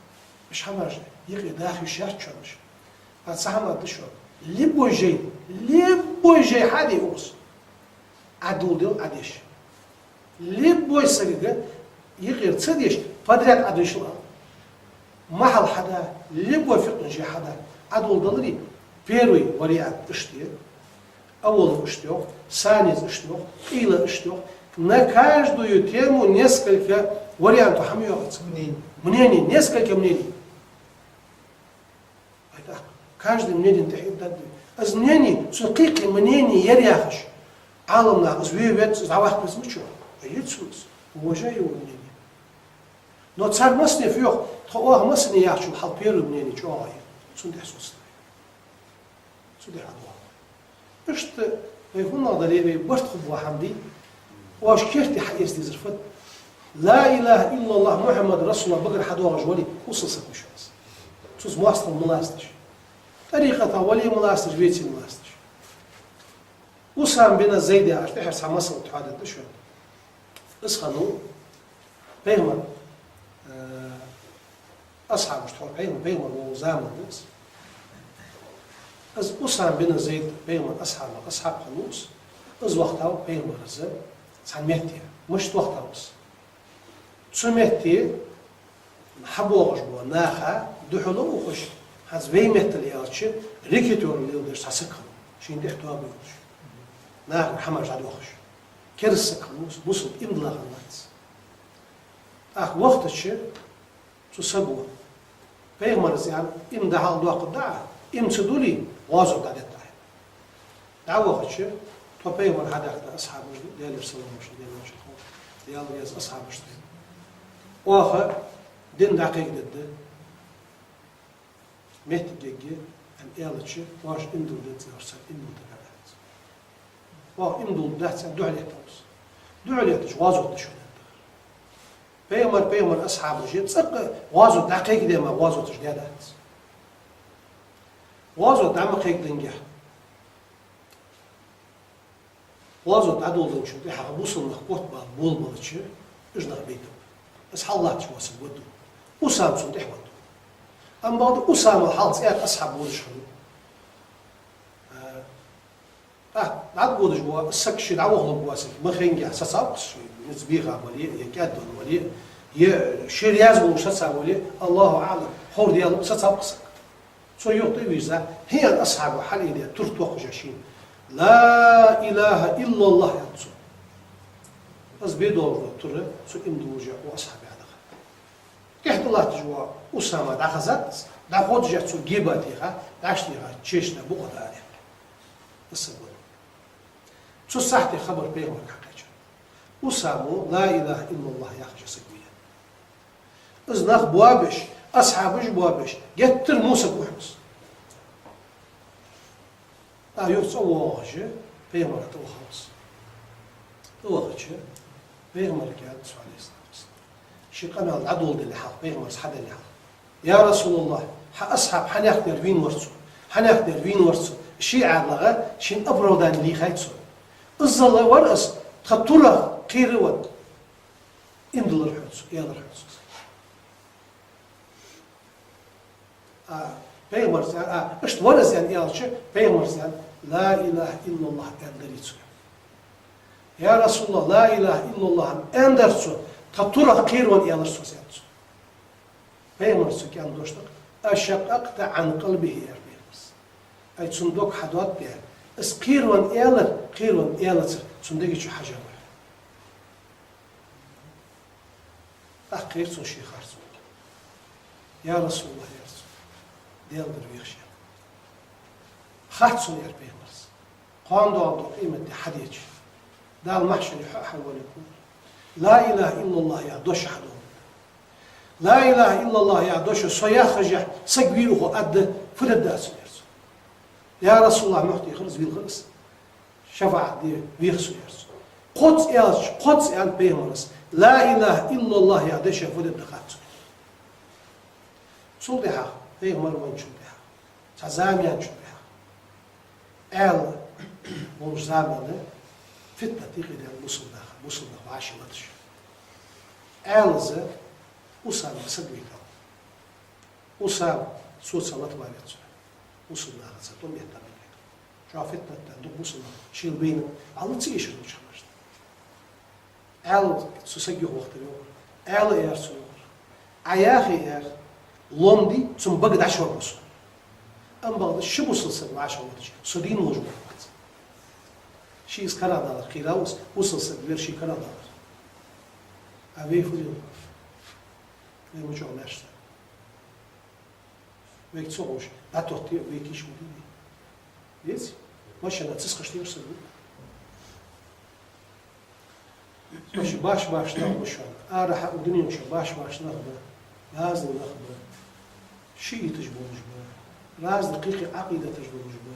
Уж хӀамаш юкъе даха йиш яц шоана. Аз цхьа хӀама аргда шоана. Любой жай, любой жай хьаде укхаза, Ӏа доладел Ӏа деш. Любой сагага юкъера ца деш, подряд Ӏа дешал ала. Махьал хьада, любой фикъхӀа жай хьада, Ӏа доладаларе, первый вариант иштта я, аввал иштта йоах, сани иштта йоах, къайла иштта йоах. На каждую тему несколько вариантов хӀама йоагӀац. Мнений. Мнений, несколько мнений. Ай тӀаккха, каждый мненена тӀехьа итт даьд. Из мнени, цун кхы-кхы мнени яр яхаш, Ӏаламнах из ве веза, из дӀаваккха веза ма вац. Ай, яц цун из. Уважаю его мнение. Но цар массане фу йоах, тхо оаха массане яхачул хьал первый мнени чӀоагӀа я. Цун тӀехьа соцаде. Цу тӀехьа догӀа. Иштта вай хӀанз дале вай барт хургбола хӀама дий, оаш керте хьаэца дезар фуд? لا إله إلا الله محمد رسول الله багара хьадоагӀаш вале, бусалба саг ва шоана. Цунца моастагӀал ма ласташ. ТӀарикъата вале ма ласташ, веце ма ласташ. Усама бин Зайд яхаш, тӀехьара цхьа масал тхьоадергда шоана. Из хиннав пайхамара, э, асхьабашта хьо, пайхамар, пайхамар вола заман да из. Из Усама бин Зайд пайхамара асхьабех асхьаб хиннав из. Из вахийтав пайхамара из цхьан метте. Мишта вахийтав из? Цу метте хьабоагӀаш бола наха духьала ухаш, хӀанз вай меттала аьлча, рекетёр леладеш цхьа саг хиннав, шийна тӀехьа тоба йолаш. Нахага хӀамаш дӀадоахаш. Кераста саг хиннав из, бусалба иман дилла хиннавац. ТӀаккха вахийтача, цу саго, пайхамара аьннад, иман дӀахьалдоаккхаргда Ӏа, иман ца дуле, гӀазот дӀадетт Ӏа. ДӀавахача, тхо пайхамара хьадаьхка асхьабаш да, Даьлера салам-моаршал хилда царна, Даьла раьза асхьабашта. Оаха дин дӀакхайкадергда, моттиг ергья, аьнна аьлча, оаш иман дилла деза, аьлар цар, иман дилла дагадоацаш. Оаха иман дилла дац аьнна духьалеттав из. Духьалеттача гӀазот де шоана аьннад. Пайхамар, пайхамара асхьабаш а цӀаккха гӀазот дӀакхайкаде мара гӀазоташ даьдац. ГӀазот дӀа ма кхайкадинге, гӀазот дӀадоладенначул тӀехьагӀа бусалба нах котбала болабелча, уж нах байтаб. Из хьаллатташ вола саг вадду. Усама цунна тӀехьа вадду. Амма бакъда Усама хьалха цхьа асхьаб водаш хиннав. А, тӀаккха дӀаводаш вола саг, ше дӀавахалургвола саг, ма хенге сацав-кх из, низ бийха вале, е кӀаьдвенна вале, е ше раьза волаш саца вале, الله أعلم, ховр Даьлага, сацав-кх из саг. Цо юха тӀавийрза, хӀанз асхьабо хьалъайдаь тур тохкаш шийна: «لا إله إلا الله», — аьннад цо. Из бе долаш дола тур цу иман диллача вола асхьабо яьхад. ТӀехьа тӀалатташ вола Усама дӀахазац, дӀахьодаш яц цо, гиба а теха, дӀа а теха, чешна букъа дӀааьннад. Из саг веннав. Цу сахьте хабар пайхамарга хьакхаьчад. Усама لا إله إلا الله яхаш саг вийна. Из нах боабеш, асхьабаш боабеш, геттара во саг ва хьона из. ТӀаккха юха цӀавоагӀаш, пайхамара тӀавахав из. ТӀавахача, пайхамарга аьннад цо, عليه الصلاة والسلام, ший къамаьл дӀадоладале хьалха, пайхамара из хьадале хьалха: «يا رسول الله, хьа асхьаб хьанехк дар вийна вар цо, хьанехк дар вийна вар цо, ший Ӏаьдалга шийна оправдани лийхай цо. Иззал вар из, тха турах кхийра вар». Иман диллар хьона цо, аьлар хьона цо. А, пайхамара из, а, иштта вар из аьнна аьлча, пайхамара из аьнна: «لا إله إلا الله», — аьнна дарий цо. «Я РасулаллахӀ, ла илахӀа иллаллахӀ аьннадар цо, тха турах кхеравенна аьлар цо», — аьннад цо. Пайхамара цу кӀаьнка дош да: «أشققت عن قلبه», — аьлар пайхамара. Ай, цун дог хьадоададаьд, из кхеравенна аьлар, кхеравенна аьлацар цун дега чу хьежжа вар. ТӀаккха кхийра цо ший харцо. «Я РасулаллахӀ, — аьлар цо, — Даьлагара вехаш ва». Харц сона, аьлар пайхамара. Кхоана доагӀа къематди хьадеча, Дала махьшаре хьо а хьавоалийт, ла илахӀа иллаллахӀ яха дош хьадоагӀа. Ла илахӀа иллаллахӀ яха дош со яххашехь, саг вийрхо адда, фу дергда аз, аьлар цо. «Я РасулаллахӀ, мухь техар из, вийлхар из, шафаӀат де вех со», — аьлар цо. Кхозза аьлча, кхозза аьннад пайхамара: «Ла илахӀа иллаллахӀ яха дешах фу дергда хаттар цо». Цул тӀехьагӀа, пайхамар венначул тӀехьагӀа, цхьа зама яьнначул тӀехьагӀа, Ӏаьла болча заман фитнат юкъедаьннад бусалба наха, бусалба нах вӀаши латаш. Ӏаьлас Усама саг вайтав. Усама, цо ца латабалийта цо. Бусалба наха цхьа тӀом беттаб. Чо фитнат даьнна дукха бусалба нах шийла байна, Ӏаьла ца эшар долча ханашта. Ӏаьла цу сага юхавахийтар, йоах. Ӏаьла, аьлар цо, йоах: «Ӏа яхе, — аьлар, — лом дий, цун бага дӀачувоаларгва со. Амма бакъда ши бусалба саг вӀашагӀлоацаш, со дийна волаш вар вац». Ше из карадалар кхийрав из, бусалба саг вар ше карадалар. А вай фу де? Вай мичахьа лаьрхӀа? Вайга ца ховш, дӀатоттае а вай кийча ма дий. Деций? Машина цисхаш тешаш саг ва. Уж баш-баш нах ба шоана. Арахьа укх дунен чу баш-баш нах ба, разный нах ба. Шииташ болаш ба, разный кхы-кхы Ӏакъидаташ болаш ба.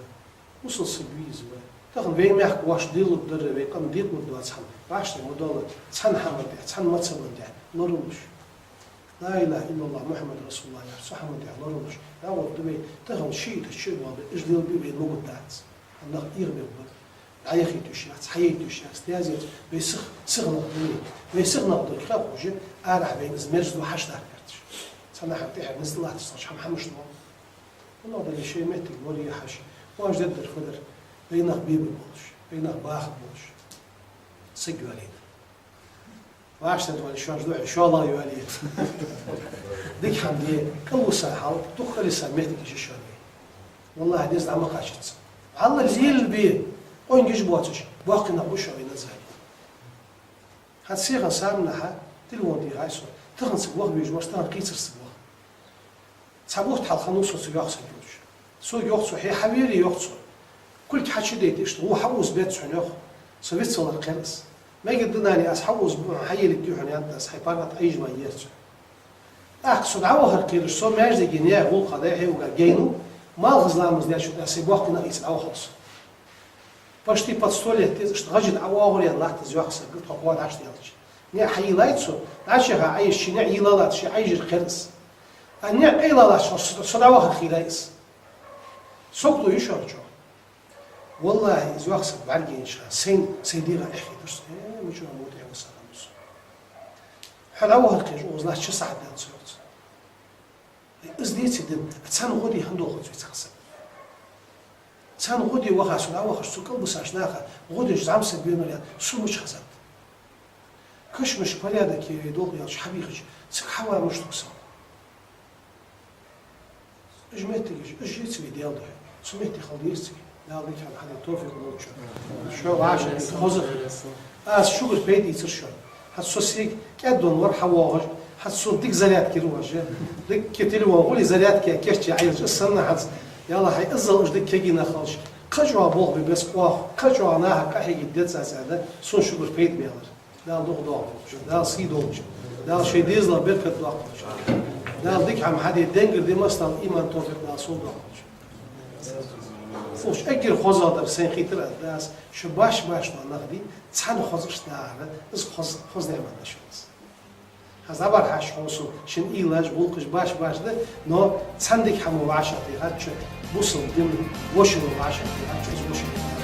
Бусалба саг вий из, ва. Тахан вай мехка воаш лелургдар, вай къам декъалургдоаца хӀама, башха ма дола, цхьан хӀаман тӀа, цхьан мазхӀаба тӀа лоралуш. «Ла илахӀа иллаллахӀ, Мухьаммад расулуллахӀ» яхаш, цу хӀаман тӀа лоралуш. ДӀагӀоргда вай, тахан шииташ чура вале, уж лелабе вайна могаш дац. ХӀана, нах эгӀабергба. ДӀаяхийта йиш яц, хьаяйта йиш яц, тезет, вай сих-, сихнах да вай. Вай сихнах да хьехаш, арахьа вайна из мерза хьаштар керташ. Цхьаннахьа тӀехьа низ латташ цхьа хӀама хьамаш мо. ХӀана аьлча шоай моттиг лорае хьажа, оаш дергдар фу дар, вай нах бебар болаш, вай нах бахаргболаш. Саг йоалае. Ваштад вале шоаш духьа, шоллагӀа йоалае. Дика хӀама де, кӀалвиса хьал, дукха кӀалвиса моттигаш я шоана. ВаллахӀи, деза дӀа ма кхачац. Хьалла лелабе, къонгаш боацаш, боккхий нах ба шоай назали. ХӀанз сиха самнахьа телефон тӀа хьайсо, тахан цига ваха везаш вар, тахан кхийцар цига ваха. Цхьа бутт хьалха хиннав со цу йоккха сага йолча. Сога йоах цо: «Хье, хьавера, — йоах цо. — Кулг хьачудайта, иштта гӀо хьаузабе хьона, — йоах. — Со вицвалар кхер из. Мегаргда, нани, аз хьаузабу, хьаелларгья хьона, — аьннад аз, — хьай паргӀата Ӏайжа ма ер цо». ТӀаккха со дӀавахар кхераш, со маьждиге наьха гӀулакха дӀа-хьа угаргдаь гӀайнав, малхаза ламаз даьчул тӀехьагӀа сай боккхий нах ийца дӀавахав со. Почти под сто лет деза, иштта гӀажа тӀа ӀоагӀоргья латт из йоккха саг, тхо кхоана Ӏаш даьлча. НеӀ хьайийллай цо, дӀачуяха Ӏайша, ший ниӀ йийлла латташ, ший Ӏайжар кхер из. А ниӀ къайла латташ, со, со дӀавахар хийрай из. Сога лу йиш йолчо. ВаллахӀи, из йоккха саг бӀаргаяйнача хана, сайна, сай дегӀа эхь хетар со. Э, мича мотӀехь ва саг хиннав со. Хьо дӀавахар кхераш, укхаза латта ши сахьат даьннад со, йоах цо. Из деций дин, цхьан гӀо де хӀана долхац вай цхьа саг? Цхьан гӀо де ваха со, дӀавахаш, цу кӀалвисача наха гӀо деш зӀамсаг венав аьнна, сона мича хезад? Кашамашка порядок е вай долх аьлча хьабийхача, цига хьава муштук саг. Уж моттигаш, уж яц вай Даьла духьа. Цу метте хила дезац вай. Дала дика хӀама хьаде товфикъ лолда шоана. Шо вӀашагӀкхета хоза хила. Аз шугара пайда ийцар шоана. ХӀанз со сига кӀаьдвенна вар хьавоагӀаш, хӀанз сона дика зарядка йир вожа. Дика телефон гӀоле зарядка кийчъе Ӏайжа, из санна хӀанз, ялла, хьай иззал уж дика кегий нах хилча, кхы а чӀоагӀа болх бе беза оаха, кхы а чӀоагӀа наха къахьега деза аз аьнна, сона шугара пайда баьлар. Дала дукха доаккхалба шо, Дала сий долда шо, Дала шоай дезалах беркат доаккхалба шо. Дала дика хӀама хьаде, денгара де, массанахьа иман, товфикъ Дала сона доаккхалба шо. Укх чу эггара хозагӀа дар, сайна хийтар а да аз, шо баш-баш дола нах дий, цхьана хоза иштта дагӀар, из хоза, хоза ниӀмат да шоана из. ХӀанз дӀабӀарахьа хьона сона, шун уйлаш, гӀулакхаш баш-баш да, но цхьан дика хӀамо вӀашагӀтехад шо, бусалба дин вошамо вӀашагӀтехад шо, из вошамо.